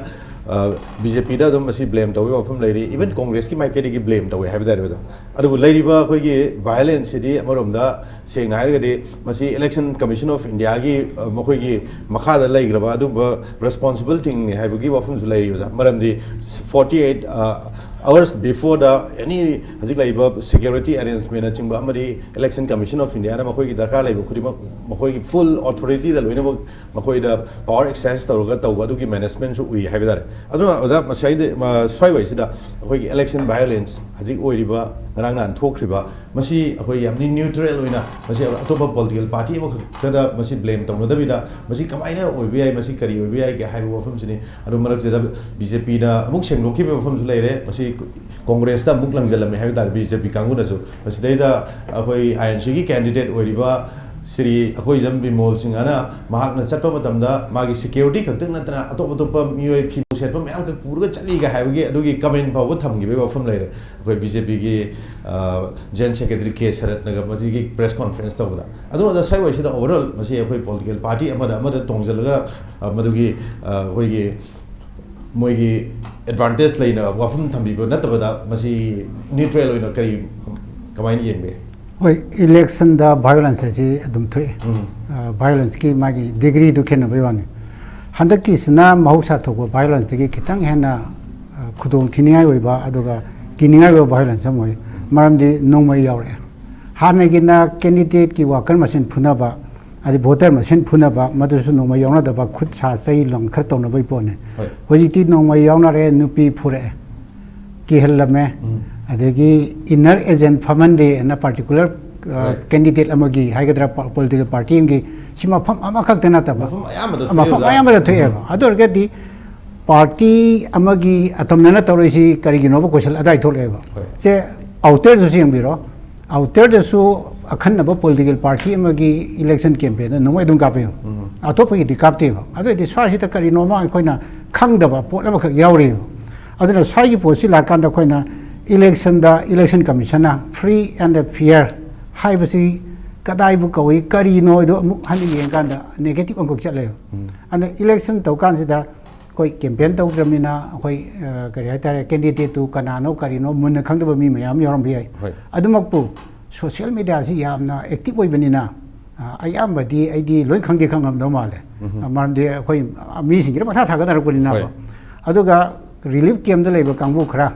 ꯕꯤ ꯖꯦ ꯄꯤꯗ ꯑꯗꯨꯝ ꯃꯁꯤ ꯕ꯭ꯂꯦꯝ ꯇꯧꯕꯒꯤ ꯋꯥꯐꯝ ꯂꯩꯔꯤ, ꯏꯚꯟ ꯀꯣꯡꯒ꯭ꯔꯦꯁꯀꯤ ꯃꯥꯏꯀꯩꯗꯒꯤ ꯕ꯭ꯂꯦꯝ ꯇꯧꯋꯦ ꯍꯥꯏꯕ ꯇꯥꯔꯦ ꯑꯣꯖꯥ꯫ ꯑꯗꯨꯕꯨ ꯂꯩꯔꯤꯕ ꯑꯩꯈꯣꯏꯒꯤ ꯚꯥꯏꯑꯣꯂꯦꯟꯁꯁꯤꯗꯤ ꯑꯃꯔꯣꯝꯗ ꯁꯦꯡꯅ ꯍꯥꯏꯔꯒꯗꯤ ꯃꯁꯤ Election Commission of Indiaꯒꯤ, ꯑ, ꯃꯈꯣꯏꯒꯤ ꯃꯈꯥꯗ ꯂꯩꯈ꯭ꯔꯕ ꯑꯗꯨꯒꯨꯝꯕ ꯔꯦꯁꯄꯣꯟꯁꯤꯕꯜ ꯊꯤꯡꯅꯤ ꯍꯥꯏꯕꯒꯤ ꯋꯥꯐꯝꯁꯨ ꯂꯩꯔꯤ ꯑꯣꯖꯥ꯫ ꯃꯔꯝꯗꯤ forty eight hours beforeꯗ any ꯍꯧꯖꯤꯛ ꯂꯩꯔꯤꯕ ꯁꯦꯀ꯭ꯌꯨꯔꯤꯇꯤ ꯑꯦꯔꯦꯟꯖꯃꯦꯟꯅꯆꯤꯡꯕ ꯑꯃꯗꯤ Election Commission of Indiaꯅ ꯃꯈꯣꯏꯒꯤ ꯗꯔꯀꯥꯔ ꯂꯩꯕ ꯈꯨꯗꯤꯡꯃꯛ ꯃꯈꯣꯏꯒꯤ ꯐꯨꯜ ꯑꯣꯊꯣꯔꯤꯇꯤꯗ ꯂꯣꯏꯅꯃꯛ ꯃꯈꯣꯏꯗ ꯄꯋꯥꯔ ꯑꯦꯛꯁꯔꯁꯥꯏꯁ ꯇꯧꯔꯒ ꯇꯧꯕ ꯑꯗꯨꯒꯤ ꯃꯦꯅꯦꯖꯃꯦꯟꯁꯨ ꯎꯏ ꯍꯥꯏꯕ ꯇꯥꯔꯦ꯫ ꯑꯗꯨꯅ ꯑꯣꯖꯥ, ꯃꯁꯤ ꯑꯩꯗꯤ, ꯃ-, ꯁ꯭ꯋꯥꯏꯋꯥꯏꯁꯤꯗ ꯑꯩꯈꯣꯏꯒꯤ election violence ꯍꯧꯖꯤꯛ ꯑꯣꯏꯔꯤꯕ, ꯉꯔꯥꯡ ꯅꯍꯥꯟ ꯊꯣꯛꯈ꯭ꯔꯤꯕ, ꯃꯁꯤ ꯑꯩꯈꯣꯏ ꯌꯥꯝꯅ ꯅ꯭ꯌꯨꯇ꯭ꯔꯦꯜ ꯑꯣꯏꯅ, ꯃꯁꯤ ꯑꯇꯣꯞꯄ ꯄꯣꯂꯤꯇꯤꯀꯦꯜ ꯄꯥꯔꯇꯤ ꯑꯃꯈꯛꯇꯗ ꯃꯁꯤ ꯕ꯭ꯂꯦꯝ ꯇꯧꯅꯗꯕꯤꯗ, ꯃꯁꯤ ꯀꯃꯥꯏꯅ ꯑꯣꯏꯕ ꯌꯥꯏ, ꯃꯁꯤ ꯀꯔꯤ ꯑꯣꯏꯕ ꯌꯥꯏꯒꯦ ꯍꯥꯏꯕ ꯋꯥꯐꯝꯁꯤꯅꯤ꯫ ꯑꯗꯨ ꯃꯔꯛꯁꯤꯗ ꯕꯤ ꯖꯦ ꯄꯤꯅ ꯑꯃꯨꯛ ꯁꯦꯡꯗꯣꯛꯈꯤꯕ ꯋꯥꯐꯝꯁꯨ ꯂꯩꯔꯦ꯫ ꯃꯁꯤ ꯀꯣꯡꯒ꯭ꯔꯦꯁꯇ ꯑꯃꯨꯛ ꯂꯪꯁꯤꯜꯂꯝꯃꯦ ꯍꯥꯏꯕ ꯇꯥꯔꯦ, ꯕꯤ ꯖꯦ ꯄꯤ ꯀꯥꯡꯕꯨꯅꯁꯨ꯫ ꯃꯁꯤꯗꯩꯗ ꯑꯩꯈꯣꯏ ꯑꯥꯏ ꯑꯦꯟ ꯁꯤꯒꯤ ꯀꯦꯟꯗꯤꯗꯦꯠ ꯑꯣꯏꯔꯤꯕ ꯁ꯭ꯔꯤ ꯑꯩꯈꯣꯏꯖꯝ ꯕꯤꯃꯣꯜ ꯁꯤꯡꯍꯅ ꯃꯍꯥꯛꯅ ꯆꯠꯄ ꯃꯇꯝꯗ ꯃꯥꯒꯤ ꯁꯦꯀ꯭ꯌꯨꯔꯤꯇꯤ ꯈꯛꯇꯪ ꯅꯠꯇꯅ ꯑꯇꯣꯞ ꯑꯇꯣꯞꯄ ꯃꯤꯑꯣꯏ ꯐꯤꯕꯨ ꯁꯦꯠꯄ ꯃꯌꯥꯝꯈꯛ ꯄꯨꯔꯒ ꯆꯠꯂꯤꯒ ꯍꯥꯏꯕꯒꯤ ꯑꯗꯨꯒꯤ ꯀꯃꯦꯟ ꯐꯥꯎꯕ ꯊꯝꯈꯤꯕꯒꯤ ꯋꯥꯐꯝ ꯂꯩꯔꯦ꯫ ꯑꯩꯈꯣꯏ ꯕꯤ ꯖꯦ ꯄꯤꯒꯤ ꯖꯦꯟ ꯁꯦꯀ꯭ꯔꯦꯇꯔꯤ ꯀꯦ ꯁꯔꯠꯅꯒ ꯃꯁꯤꯒꯤ ꯄ꯭ꯔꯦꯁ ꯀꯣꯟꯐ꯭ꯔꯦꯟꯁ ꯇꯧꯕꯗ꯫ ꯑꯗꯨꯅ ꯉꯁꯥꯏꯋꯥꯏꯁꯤꯗ ꯑꯣꯚꯔꯑꯣꯜ ꯃꯁꯤ ꯑꯩꯈꯣꯏ ꯄꯣꯂꯤꯇꯤꯀꯦꯜ ꯄꯥꯔꯇꯤ ꯑꯃꯗ ꯑꯃꯗ ꯇꯣꯡꯁꯤꯜꯂꯒ, ꯑ, ꯃꯗꯨꯒꯤ, ꯑ, ꯑꯩꯈꯣꯏꯒꯤ ꯃꯣꯏꯒꯤ ꯑꯦꯗꯚꯥꯟꯇꯦꯖ ꯂꯩꯅ ꯋꯥꯐꯝ ꯊꯝꯕꯤꯕ ꯅꯠꯇꯕꯗ, ꯃꯁꯤ ꯅ꯭ꯌꯨꯇ꯭ꯔꯦꯜ ꯑꯣꯏꯅ ꯀꯔꯤ, ꯀꯃꯥꯏꯅ ꯌꯦꯡꯕ ꯌꯥꯏ? ꯍꯣꯏ, ꯏꯂꯦꯛꯁꯟꯗ ꯚꯥꯏꯑꯣꯂꯦꯟꯁ ꯍꯥꯏꯁꯤ ꯑꯗꯨꯝ ꯊꯣꯛꯑꯦ꯫ ꯎꯝ꯫ ꯑ, ꯚꯥꯏꯑꯣꯂꯦꯟꯁꯀꯤ ꯃꯥꯒꯤ ꯗꯤꯒ꯭ꯔꯤꯗꯨ ꯈꯦꯠꯅꯕꯩ ꯋꯥꯅꯤ꯫ ꯍꯟꯗꯛꯀꯤꯁꯤꯅ ꯃꯍꯧꯁꯥ ꯊꯣꯛꯄ ꯚꯥꯏꯑꯣꯂꯦꯟꯁꯇꯒꯤ ꯈꯤꯇꯪ ꯍꯦꯟꯅ, ꯑ, ꯈꯨꯗꯣꯡ ꯊꯤꯅꯤꯡꯉꯥꯏ ꯑꯣꯏꯕ, ꯑꯗꯨꯒ ꯀꯤꯅꯤꯡꯉꯥꯏ ꯑꯣꯏꯕ ꯚꯥꯏꯑꯣꯂꯦꯟꯁ ꯑꯃ ꯑꯣꯏ꯫ ꯃꯔꯝꯗꯤ ꯅꯣꯡꯃꯩ ꯌꯥꯎꯔꯛꯑꯦ꯫ ꯍꯥꯟꯅꯒꯤꯅ ꯀꯦꯟꯗꯤꯗꯦꯠꯀꯤ ꯋꯥꯀꯔ ꯃꯁꯦꯟ ꯐꯨꯅꯕ, ꯑꯗꯩ ꯚꯣꯇꯔ ꯃꯁꯦꯟ ꯐꯨꯅꯕ, ꯃꯗꯨꯁꯨ ꯅꯣꯡꯃꯩ ꯌꯥꯎꯅꯗꯕ, ꯈꯨꯠ ꯁꯥ ꯆꯩ ꯂꯪ ꯈꯔ ꯇꯧꯅꯕꯒꯤ ꯄꯣꯠꯅꯤ꯫ ꯍꯣꯏ꯫ ꯍꯧꯖꯤꯛꯇꯤ ꯅꯣꯡꯃꯩ ꯌꯥꯎꯅꯔꯦ, ꯅꯨꯄꯤ ꯐꯨꯔꯛꯑꯦ, ꯀꯤꯍꯜꯂꯝꯃꯦ꯫ ꯎꯝ꯫ ꯑꯗꯒꯤ inner agent ꯐꯝꯍꯟꯗꯦ ꯑꯅ particular, ꯑ, ꯍꯣꯏ꯫ ꯀꯦꯟꯗꯤꯗꯦꯠ ꯑꯃꯒꯤ ꯍꯥꯏꯒꯗ꯭ꯔꯥ, ꯄ-, ꯄꯣꯂꯤꯇꯤꯀꯦꯜ ꯄꯥꯔꯇꯤ ꯑꯃꯒꯤ, ꯁꯤ ꯃꯐꯝ ꯑꯃꯈꯛꯇ ꯅꯠꯇꯕ, ꯃꯐꯝ ꯑꯌꯥꯝꯕꯗ ꯃꯐꯝ ꯊꯣꯛꯑꯦ, ꯑꯣꯖꯥ꯫ ꯑꯌꯥꯝꯕꯗ ꯊꯣꯛꯑꯦꯕ꯫ ꯎꯝ꯫ ꯑꯗꯨ ꯑꯣꯏꯔꯒꯗꯤ ꯄꯥꯔꯇꯤ ꯑꯃꯒꯤ ꯑꯇꯝꯅꯅ ꯇꯧꯔꯛꯏꯁꯤ ꯀꯔꯤꯒꯤꯅꯣꯕ ꯀꯣꯏꯁꯟ ꯑꯗꯥꯏ ꯊꯣꯛꯂꯛꯑꯦꯕ꯫ ꯍꯣꯏ꯫ ꯁꯦ, ꯑꯥꯎꯇꯔꯗꯁꯨ ꯌꯦꯡꯕꯤꯔꯣ, ꯑꯥꯎꯇꯔꯗꯁꯨ ꯑꯈꯟꯅꯕ ꯄꯣꯂꯤꯇꯤꯀꯦꯜ ꯄꯥꯔꯇꯤ ꯑꯃꯒꯤ ꯏꯂꯦꯛꯁꯟ ꯀꯦꯝꯄꯦꯟꯗ ꯅꯣꯡꯃꯩ ꯑꯗꯨꯝ ꯀꯥꯞꯄꯦꯕ꯫ ꯎꯝ꯫ ꯑꯇꯣꯞꯄꯒꯤꯗꯤ ꯀꯥꯞꯇꯦꯕ꯫ ꯑꯗꯨ ꯑꯣꯏꯔꯗꯤ ꯁ꯭ꯋꯥꯏꯁꯤꯗ ꯀꯔꯤꯅꯣꯃ ꯑꯩꯈꯣꯏꯅ ꯈꯪꯗꯕ ꯄꯣꯠ ꯑꯃꯈꯛ ꯌꯥꯎꯔꯤꯕ꯫ ꯑꯗꯨꯅ ꯁ꯭ꯋꯥꯏꯒꯤ ꯄꯣꯠꯁꯤ ꯂꯥꯛꯀꯥꯟꯗ ꯑꯩꯈꯣꯏꯅ ꯏꯂꯦꯛꯁꯟꯗ ꯏꯂꯦꯛꯁꯟ ꯀꯃꯤꯁꯟꯅ free and fair ꯍꯥꯏꯕꯁꯤ ꯀꯗꯥꯏꯕꯨ ꯀꯧꯏ, ꯀꯔꯤꯅꯣ ꯍꯥꯏꯗꯣ ꯑꯃꯨꯛ ꯍꯟꯅ ꯌꯦꯡꯀꯥꯟꯗ ꯅꯦꯒꯦꯇꯤꯞ ꯑꯃꯈꯛ ꯆꯠꯂꯦꯕ꯫ ꯎꯝ꯫ ꯑꯗꯨꯅ ꯏꯂꯦꯛꯁꯟ ꯇꯧꯀꯥꯟꯁꯤꯗ ꯑꯩꯈꯣꯏ ꯀꯦꯝꯄꯦꯟ ꯇꯧꯗ꯭ꯔꯕꯅꯤꯅ ꯑꯩꯈꯣꯏ ꯑ, ꯀꯔꯤ ꯍꯥꯏꯇꯥꯔꯦ, ꯀꯦꯟꯗꯤꯗꯦꯠꯇꯨ ꯀꯅꯥꯅꯣ ꯀꯔꯤꯅꯣ ꯃꯨꯟꯅ ꯈꯪꯗꯕ ꯃꯤ ꯃꯌꯥꯝ ꯌꯥꯎꯔꯝꯕ ꯌꯥꯏ꯫ ꯍꯣꯏ꯫ ꯑꯗꯨꯃꯛꯄꯨ ꯁꯣꯁꯤꯌꯦꯜ ꯃꯦꯗꯤꯌꯥꯁꯤ ꯌꯥꯝꯅ ꯑꯦꯛꯇꯤꯚ ꯑꯣꯏꯕꯅꯤꯅ ꯑ, ꯑꯌꯥꯝꯕꯗꯤ ꯑꯩꯗꯤ ꯂꯣꯏ ꯈꯪꯗꯦ ꯈꯪꯉꯝꯗꯧ ꯃꯥꯜꯂꯦ꯫ ꯑ, ꯃꯔꯝꯗꯤ ꯑꯩꯈꯣꯏ ꯃꯤꯁꯤꯡꯁꯤꯅ ꯄꯪꯊꯥ ꯊꯥꯒꯠꯅꯔꯛꯄꯅꯤꯅꯀꯣ꯫ ꯍꯣꯏ꯫ ꯑꯗꯨꯒ ꯔꯤꯂꯤꯐ ꯀꯦꯝꯗ ꯂꯩꯕ ꯀꯥꯡꯕꯨ ꯈꯔ,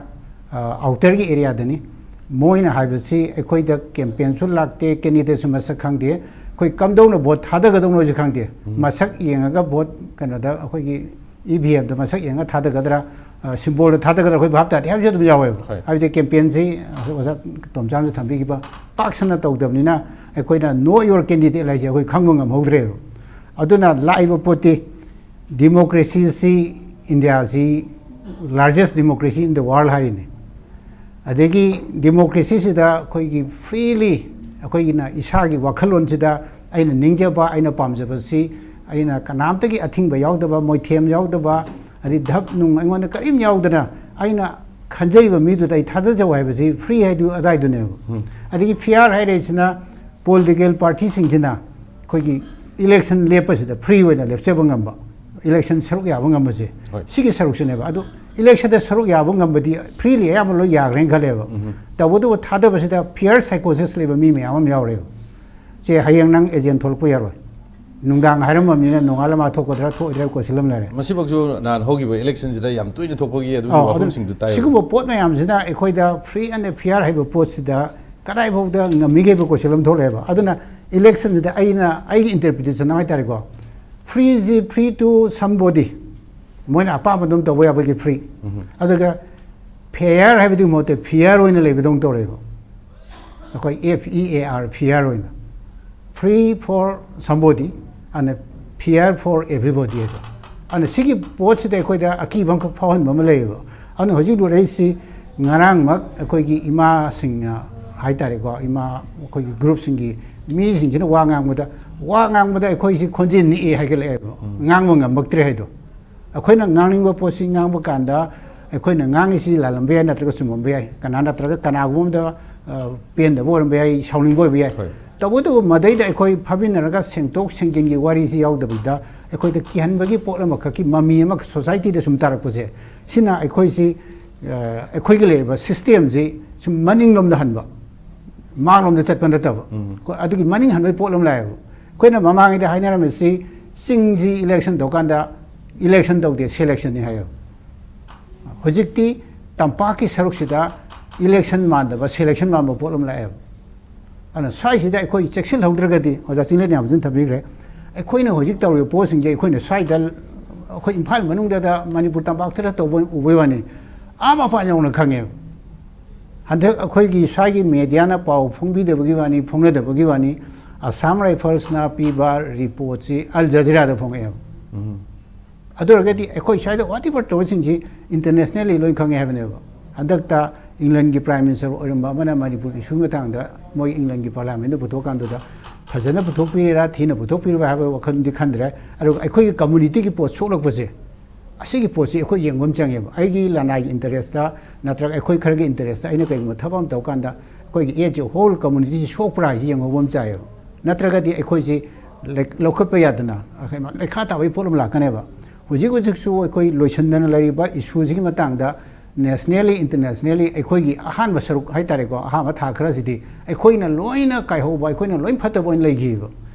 ꯑ, ꯑꯥꯎꯇꯔꯒꯤ ꯑꯦꯔꯤꯌꯥꯗꯅꯤ꯫ ꯃꯣꯏꯅ ꯍꯥꯏꯕꯁꯤ ꯑꯩꯈꯣꯏꯗ ꯀꯦꯝꯄꯦꯟꯁꯨ ꯂꯥꯛꯇꯦ, ꯀꯦꯟꯗꯤꯗꯦꯠꯁꯨ ꯃꯁꯛ ꯈꯪꯗꯦ, ꯑꯩꯈꯣꯏ ꯀꯝꯗꯧꯅ ꯚꯣꯠ ꯊꯥꯗꯒꯗꯧꯅꯣꯁꯨ ꯈꯪꯗꯦ꯫ ꯃꯁꯛ ꯌꯦꯡꯉꯒ ꯚꯣꯠ ꯀꯩꯅꯣꯗ ꯑꯩꯈꯣꯏꯒꯤ ꯏ ꯚꯤ ꯑꯦꯝꯗ ꯃꯁꯛ ꯌꯦꯡꯉꯒ ꯊꯥꯗꯒꯗ꯭ꯔꯥ, ꯑ, ꯁꯤꯝꯕꯣꯜꯗ ꯊꯥꯗꯒꯗ꯭ꯔꯥ ꯑꯩꯈꯣꯏ ꯚꯥꯞ ꯇꯥꯗꯦ ꯍꯥꯏꯕꯁꯨ ꯑꯗꯨꯝ ꯌꯥꯎꯋꯦꯕ꯫ ꯍꯣꯏ꯫ ꯍꯥꯏꯕꯗꯤ ꯀꯦꯝꯄꯦꯟꯁꯤ ꯑꯣꯖꯥ ꯇꯣꯝꯆꯥꯝꯁꯨ ꯊꯝꯕꯤꯈꯤꯕ ꯄꯥꯛ ꯁꯟꯅ ꯇꯧꯗꯕꯅꯤꯅ ꯑꯩꯈꯣꯏꯅ Know Your Candidate ꯍꯥꯏꯁꯦ ꯑꯩꯈꯣꯏ ꯈꯪꯕ ꯉꯝꯍꯧꯗ꯭ꯔꯦꯕ꯫ ꯑꯗꯨꯅ ꯂꯥꯛꯏꯕ ꯄꯣꯠꯇꯤ ꯗꯤꯃꯣꯀ꯭ꯔꯦꯁꯤꯁꯤ ꯏꯟꯗꯤꯌꯥꯁꯤ largest democracy in the world ꯍꯥꯏꯔꯤꯅꯤ꯫ ꯑꯗꯒꯤ ꯗꯤꯃꯣꯀ꯭ꯔꯦꯁꯤꯁꯤꯗ ꯑꯩꯈꯣꯏꯒꯤ ꯐ꯭ꯔꯤꯂꯤ ꯑꯩꯈꯣꯏꯒꯤꯅ ꯏꯁꯥꯒꯤ ꯋꯥꯈꯜꯂꯣꯟꯁꯤꯗ ꯑꯩꯅ ꯅꯤꯡꯖꯕ, ꯑꯩꯅ ꯄꯥꯝꯖꯕꯁꯤ ꯑꯩꯅ ꯀꯅꯥꯝꯇꯒꯤ ꯑꯊꯤꯡꯕ ꯌꯥꯎꯗꯕ, ꯃꯣꯏꯊꯦꯝ ꯌꯥꯎꯗꯕ, ꯑꯗꯩ ꯙꯞ ꯅꯨꯡ ꯑꯩꯉꯣꯟꯗ ꯀꯔꯤꯝ ꯌꯥꯎꯗꯅ ꯑꯩꯅ ꯈꯟꯖꯔꯤꯕ ꯃꯤꯗꯨꯗ ꯑꯩ ꯊꯥꯗꯖꯧ ꯍꯥꯏꯕꯁꯤ ꯐ꯭ꯔꯤ ꯍꯥꯏꯗꯨ ꯑꯗꯥꯏꯗꯨꯅꯦꯕ꯫ ꯑꯗꯒꯤ ꯐꯤꯌꯥꯔ ꯍꯥꯏꯔꯛꯏꯁꯤꯅ ꯄꯣꯂꯤꯇꯤꯀꯦꯜ ꯄꯥꯔꯇꯤꯁꯤꯡꯁꯤꯅ ꯑꯩꯈꯣꯏꯒꯤ ꯏꯂꯦꯛꯁꯟ ꯂꯦꯞꯄꯁꯤꯗ ꯐ꯭ꯔꯤ ꯑꯣꯏꯅ ꯂꯦꯞꯆꯕ ꯉꯝꯕ, ꯏꯂꯦꯛꯁꯟ ꯁꯔꯨꯛ ꯌꯥꯕ ꯉꯝꯕꯁꯦ, ꯍꯣꯏ꯫ ꯁꯤꯒꯤ ꯁꯔꯨꯛꯁꯤꯅꯦꯕ꯫ ꯑꯗꯨ ꯏꯂꯦꯛꯁꯟꯗ ꯁꯔꯨꯛ ꯌꯥꯕ ꯉꯝꯕꯗꯤ ꯐ꯭ꯔꯤꯂꯤ ꯑꯌꯥꯝꯕ ꯂꯣꯏ ꯌꯥꯈ꯭ꯔꯦꯅ ꯈꯜꯂꯦꯕ꯫ ꯇꯧꯕꯇꯕꯨ ꯊꯥꯗꯕꯁꯤꯗ ꯐꯤꯌꯔ ꯁꯥꯏꯀꯣꯁꯤꯁ ꯂꯩꯕ ꯃꯤ ꯃꯌꯥꯝ ꯑꯃ ꯌꯥꯎꯔꯦꯕ꯫ ꯁꯦ ꯍꯌꯦꯡ ꯅꯪ ꯑꯦꯖꯦꯟ ꯊꯣꯛꯂꯛꯄ ꯌꯥꯔꯣꯏ, ꯅꯨꯡꯗꯥꯡ ꯍꯥꯏꯔꯝꯃꯕꯅꯤꯅ ꯅꯣꯡꯉꯥꯜꯂ ꯃꯥ ꯊꯣꯛꯀꯗ꯭ꯔꯥ ꯊꯣꯛꯑꯣꯏꯗ꯭ꯔꯥ ꯀꯣꯏꯁꯜ ꯑꯃ ꯂꯩꯔꯦ꯫ ꯃꯁꯤꯃꯛꯁꯨ ꯅꯍꯥꯟ ꯍꯧꯈꯤꯕ ꯏꯂꯦꯛꯁꯟꯁꯤꯗ ꯌꯥꯝ ꯇꯣꯏꯅ ꯊꯣꯛꯄꯒꯤ ꯑꯗꯨꯒꯤ ꯑꯧ, ꯑꯗꯨꯅ ꯋꯥꯐꯝꯁꯤꯡꯗꯨ ꯇꯥꯏ꯫ ꯁꯤꯒꯨꯝꯕ ꯄꯣꯠ ꯃꯌꯥꯝꯁꯤꯅ ꯑꯩꯈꯣꯏꯗ ꯐ꯭ꯔꯤ ꯑꯦꯟ ꯐꯤꯌꯥꯔ ꯍꯥꯏꯕ ꯄꯣꯠꯁꯤꯗ ꯀꯗꯥꯏꯐꯥꯎꯗ ꯉꯝꯃꯤꯒꯦ ꯍꯥꯏꯕ ꯀꯣꯏꯁꯜ ꯑꯃ ꯊꯣꯛꯂꯛꯑꯦꯕ꯫ ꯑꯗꯨꯅ ꯏꯂꯦꯛꯁꯟꯁꯤꯗ ꯑꯩꯅ ꯑꯩꯒꯤ ꯏꯟꯇꯔꯄ꯭ꯔꯤꯇꯦꯁꯟ ꯍꯥꯏꯇꯥꯔꯦꯀꯣ, ꯐ꯭ꯔꯤꯁꯤ free to somebody, ꯃꯣꯏꯅ ꯑꯄꯥꯝꯕ ꯑꯗꯨꯝ ꯇꯧꯕ ꯌꯥꯕꯒꯤ ꯐ꯭ꯔꯤ꯫ ꯑꯗꯨꯒ ꯐꯦꯌꯥꯔ ꯍꯥꯏꯕꯗꯨꯒꯤ ꯃꯍꯨꯠꯇ ꯐꯤꯌꯥꯔ ꯑꯣꯏꯅ ꯂꯩꯕꯗꯧꯅ ꯇꯧꯔꯦꯕ꯫ ꯑꯩꯈꯣꯏ F E A R, ꯐꯤꯌꯥꯔ ꯑꯣꯏꯅ, free for somebody and fair for everybody ꯍꯥꯏꯗꯣ꯫ ꯑꯗꯨꯅ ꯁꯤꯒꯤ ꯄꯣꯠꯁꯤꯗ ꯑꯩꯈꯣꯏꯗ ꯑꯀꯤꯕ ꯑꯃꯈꯛ ꯐꯥꯎꯍꯟꯕ ꯑꯃ ꯂꯩꯌꯦꯕ꯫ ꯑꯗꯨꯅ ꯍꯧꯖꯤꯛ ꯂꯨꯔꯛꯏꯁꯤ ꯉꯔꯥꯡꯃꯛ ꯑꯩꯈꯣꯏꯒꯤ ꯏꯃꯥꯁꯤꯡꯅ ꯍꯥꯏꯇꯥꯔꯦꯀꯣ, ꯏꯃꯥ ꯑꯩꯈꯣꯏꯒꯤ ꯒ꯭ꯔꯨꯞꯁꯤꯡꯒꯤ ꯃꯤꯁꯤꯡꯁꯤꯅ ꯋꯥ ꯉꯥꯡꯕꯗ, ꯋꯥ ꯉꯥꯡꯕꯗ ꯑꯩꯈꯣꯏꯁꯤ ꯈꯣꯟꯖꯦꯜ ꯅꯤꯛꯑꯦ ꯍꯥꯏꯒꯠꯂꯛꯑꯦꯕ꯫ ꯉꯥꯡꯕ ꯉꯝꯃꯛꯇ꯭ꯔꯦ ꯍꯥꯏꯗꯣ꯫ ꯑꯩꯈꯣꯏꯅ ꯉꯥꯡꯅꯤꯡꯕ ꯄꯣꯠꯁꯤ ꯉꯥꯡꯕ ꯀꯥꯟꯗ ꯑꯩꯈꯣꯏꯅ ꯉꯥꯡꯉꯤꯁꯤ ꯂꯥꯜꯂꯝꯕ ꯌꯥꯏ, ꯅꯠꯇ꯭ꯔꯒ ꯆꯨꯝꯃꯝꯕ ꯌꯥꯏ, ꯀꯅꯥ ꯅꯠꯇ꯭ꯔꯒ ꯀꯅꯥꯒꯨꯝꯕ ꯑꯃꯗ, ꯑ, ꯄꯦꯟꯗꯕ ꯑꯣꯏꯔꯝꯕ ꯌꯥꯏ, ꯁꯥꯎꯅꯤꯡꯕ ꯑꯣꯏꯕ ꯌꯥꯏ꯫ ꯍꯣꯏ꯫ ꯇꯧꯕꯇꯕꯨ ꯃꯗꯩꯗ ꯑꯩꯈꯣꯏ ꯐꯝꯃꯤꯟꯅꯔꯒ ꯁꯦꯡꯗꯣꯛ ꯁꯦꯡꯖꯤꯟꯒꯤ ꯋꯥꯔꯤꯁꯤ ꯌꯥꯎꯗꯕꯤꯗ ꯑꯩꯈꯣꯏꯗ ꯀꯤꯍꯟꯕꯒꯤ ꯄꯣꯠ ꯑꯃꯈꯛꯀꯤ ꯃꯃꯤ ꯑꯃ ꯁꯣꯁꯥꯏꯇꯤꯗ ꯁꯨꯝ ꯇꯥꯔꯛꯄꯁꯦ, ꯁꯤꯅ ꯑꯩꯈꯣꯏꯁꯤ, ꯑ, ꯑꯩꯈꯣꯏꯒꯤ ꯂꯩꯔꯤꯕ ꯁꯤꯁꯇꯦꯝꯁꯤ ꯁꯨꯝ ꯃꯅꯤꯡꯂꯣꯝꯗ ꯍꯟꯕ, ꯃꯥꯡꯂꯣꯝꯗ ꯆꯠꯄ ꯅꯠꯇꯕ, ꯎꯝ꯫ ꯑꯩꯈꯣꯏ ꯑꯗꯨꯒꯤ ꯃꯅꯤꯡ ꯍꯟꯕꯒꯤ ꯄꯣꯠ ꯑꯃ ꯂꯥꯛꯑꯦꯕ꯫ ꯑꯩꯈꯣꯏꯅ ꯃꯃꯥꯡꯉꯩꯗ ꯍꯥꯏꯅꯔꯝꯃꯤꯁꯤ, ꯆꯤꯡꯁꯤ ꯏꯂꯦꯛꯁꯟ ꯇꯧꯀꯥꯟꯗ ꯏꯂꯦꯛꯁꯟ ꯇꯧꯗꯦ, ꯁꯦꯂꯦꯛꯁꯟꯅꯤ ꯍꯥꯏꯌꯦꯕ꯫ ꯍꯧꯖꯤꯛꯇꯤ ꯇꯝꯄꯥꯛꯀꯤ ꯁꯔꯨꯛꯁꯤꯗ ꯏꯂꯦꯛꯁꯟ ꯃꯥꯟꯗꯕ, ꯁꯦꯂꯦꯛꯁꯟ ꯃꯥꯟꯕ ꯄꯣꯠ ꯑꯃ ꯂꯥꯛꯑꯦꯕ꯫ ꯑꯗꯨꯅ ꯁ꯭ꯋꯥꯏꯁꯤꯗ ꯑꯩꯈꯣꯏ ꯆꯦꯛꯁꯤꯜꯍꯧꯗ꯭ꯔꯒꯗꯤ, ꯑꯣꯖꯥ ꯆꯤꯡꯂꯦꯟ ꯌꯥꯝꯕꯗꯨꯅ ꯊꯝꯕꯤꯈ꯭ꯔꯦ, ꯑꯩꯈꯣꯏꯅ ꯍꯧꯖꯤꯛ ꯇꯧꯔꯤꯕ ꯄꯣꯠꯁꯤꯡꯁꯦ ꯑꯩꯈꯣꯏꯅ ꯁ꯭ꯋꯥꯏꯗ, ꯑꯩꯈꯣꯏ ꯏꯝꯐꯥꯜ ꯃꯅꯨꯡꯗꯗ, ꯃꯅꯤꯄꯨꯔ ꯇꯝꯄꯥꯛꯇꯗ ꯇꯧꯕ ꯎꯕꯩ ꯋꯥꯅꯤ, ꯑꯥ ꯃꯄꯥꯟ ꯌꯧꯅ ꯈꯪꯉꯦꯕ꯫ ꯍꯟꯗꯛ ꯑꯩꯈꯣꯏꯒꯤ ꯁ꯭ꯋꯥꯏꯒꯤ ꯃꯦꯗꯤꯌꯥꯅ ꯄꯥꯎ ꯐꯣꯡꯕꯤꯗꯕꯒꯤ ꯋꯥꯅꯤ, ꯐꯣꯡꯅꯗꯕꯒꯤ ꯋꯥꯅꯤ, ꯑꯁꯥꯝ ꯔꯥꯏꯐꯜꯁꯅ ꯄꯤꯕ ꯔꯤꯄꯣꯔꯠꯁꯤ ꯑꯜ ꯖꯖꯤꯔꯥꯗ ꯐꯣꯡꯉꯛꯑꯦꯕ꯫ ꯎꯝ꯫ ꯑꯗꯨ ꯑꯣꯏꯔꯒꯗꯤ ꯑꯩꯈꯣꯏ ꯁ꯭ꯋꯥꯏꯗ ꯋꯥꯠ ꯏꯚꯔ ꯇꯧꯔꯤꯁꯤꯡꯁꯤ ꯏꯟꯇꯔꯅꯦꯁꯅꯦꯜꯂꯤ ꯂꯣꯏ ꯈꯪꯉꯦ ꯍꯥꯏꯕꯅꯦꯕ꯫ ꯍꯟꯗꯛꯇ ꯏꯪꯂꯦꯟꯒꯤ ꯄ꯭ꯔꯥꯏꯝ ꯃꯤꯅꯤꯁꯇꯔ ꯑꯣꯏꯔꯝꯕ ꯑꯃꯅ ꯃꯅꯤꯄꯨꯔ ꯏꯁꯨꯒꯤ ꯃꯇꯥꯡꯗ ꯃꯣꯏ ꯏꯪꯂꯦꯟꯒꯤ ꯄꯥꯔꯂꯤꯌꯥꯃꯦꯟꯗ ꯄꯨꯊꯣꯛꯀꯥꯟꯗꯨꯗ ꯐꯖꯅ ꯄꯨꯊꯣꯛꯄꯤꯔꯤꯔꯥ, ꯊꯤꯅ ꯄꯨꯊꯣꯛꯄꯤꯔꯤꯕ꯭ꯔꯥ ꯍꯥꯏꯕ ꯋꯥꯈꯜꯗꯤ ꯈꯟꯗ꯭ꯔꯦ꯫ ꯑꯗꯨꯒ ꯑꯩꯈꯣꯏꯒꯤ ꯀꯝꯃꯨꯅꯤꯇꯤꯒꯤ ꯄꯣꯠ ꯁꯣꯛꯂꯛꯄꯁꯦ, ꯑꯁꯤꯒꯤ ꯄꯣꯠꯁꯤ ꯑꯩꯈꯣꯏ ꯌꯦꯡꯕ ꯑꯃ ꯆꯪꯉꯦꯕ꯫ ꯑꯩꯒꯤ ꯂꯅꯥꯏꯒꯤ ꯏꯟꯇꯔꯦꯁꯇ ꯅꯠꯇ꯭ꯔꯒ ꯑꯩꯈꯣꯏ ꯈꯔꯒꯤ ꯏꯟꯇꯔꯦꯁꯇ ꯑꯩꯅ ꯀꯩꯒꯨꯝꯕ ꯊꯕꯛ ꯑꯃ ꯇꯧꯀꯥꯟꯗ ꯑꯩꯈꯣꯏꯒꯤ as a whole ꯀꯝꯃꯨꯅꯤꯇꯤꯁꯤ ꯁꯣꯛꯄ꯭ꯔꯥ ꯍꯥꯏꯁꯤ ꯌꯦꯡꯍꯧꯕ ꯑꯃ ꯆꯥꯏꯌꯦꯕ꯫ ꯅꯠꯇ꯭ꯔꯒꯗꯤ ꯑꯩꯈꯣꯏꯁꯤ ꯂꯩ-, ꯂꯧꯈꯠꯄ ꯌꯥꯗꯅ ꯂꯩꯈꯥ ꯇꯥꯕꯒꯤ ꯄꯣꯠ ꯑꯃ ꯂꯥꯛꯀꯅꯦꯕ꯫ ꯍꯧꯖꯤꯛ ꯍꯧꯖꯤꯛꯁꯨ ꯑꯩꯈꯣꯏ ꯂꯣꯏꯁꯤꯟꯗꯅ ꯂꯩꯔꯤꯕ ꯏꯁꯨꯁꯤꯒꯤ ꯃꯇꯥꯡꯗ ꯅꯦꯁꯅꯦꯜꯂꯤ, ꯏꯟꯇꯔꯅꯦꯁꯅꯦꯜꯂꯤ ꯑꯩꯈꯣꯏꯒꯤ ꯑꯍꯥꯟꯕ ꯁꯔꯨꯛ ꯍꯥꯏꯇꯥꯔꯦꯀꯣ, ꯑꯍꯥꯟꯕ ꯊꯥ ꯈꯔꯁꯤꯗꯤ ꯑꯩꯈꯣꯏꯅ ꯂꯣꯏꯅ ꯀꯥꯏꯍꯧꯕ, ꯑꯩꯈꯣꯏꯅ ꯂꯣꯏ ꯐꯠꯇꯕ ꯑꯣꯏꯅ ꯂꯩꯈꯤꯕ꯫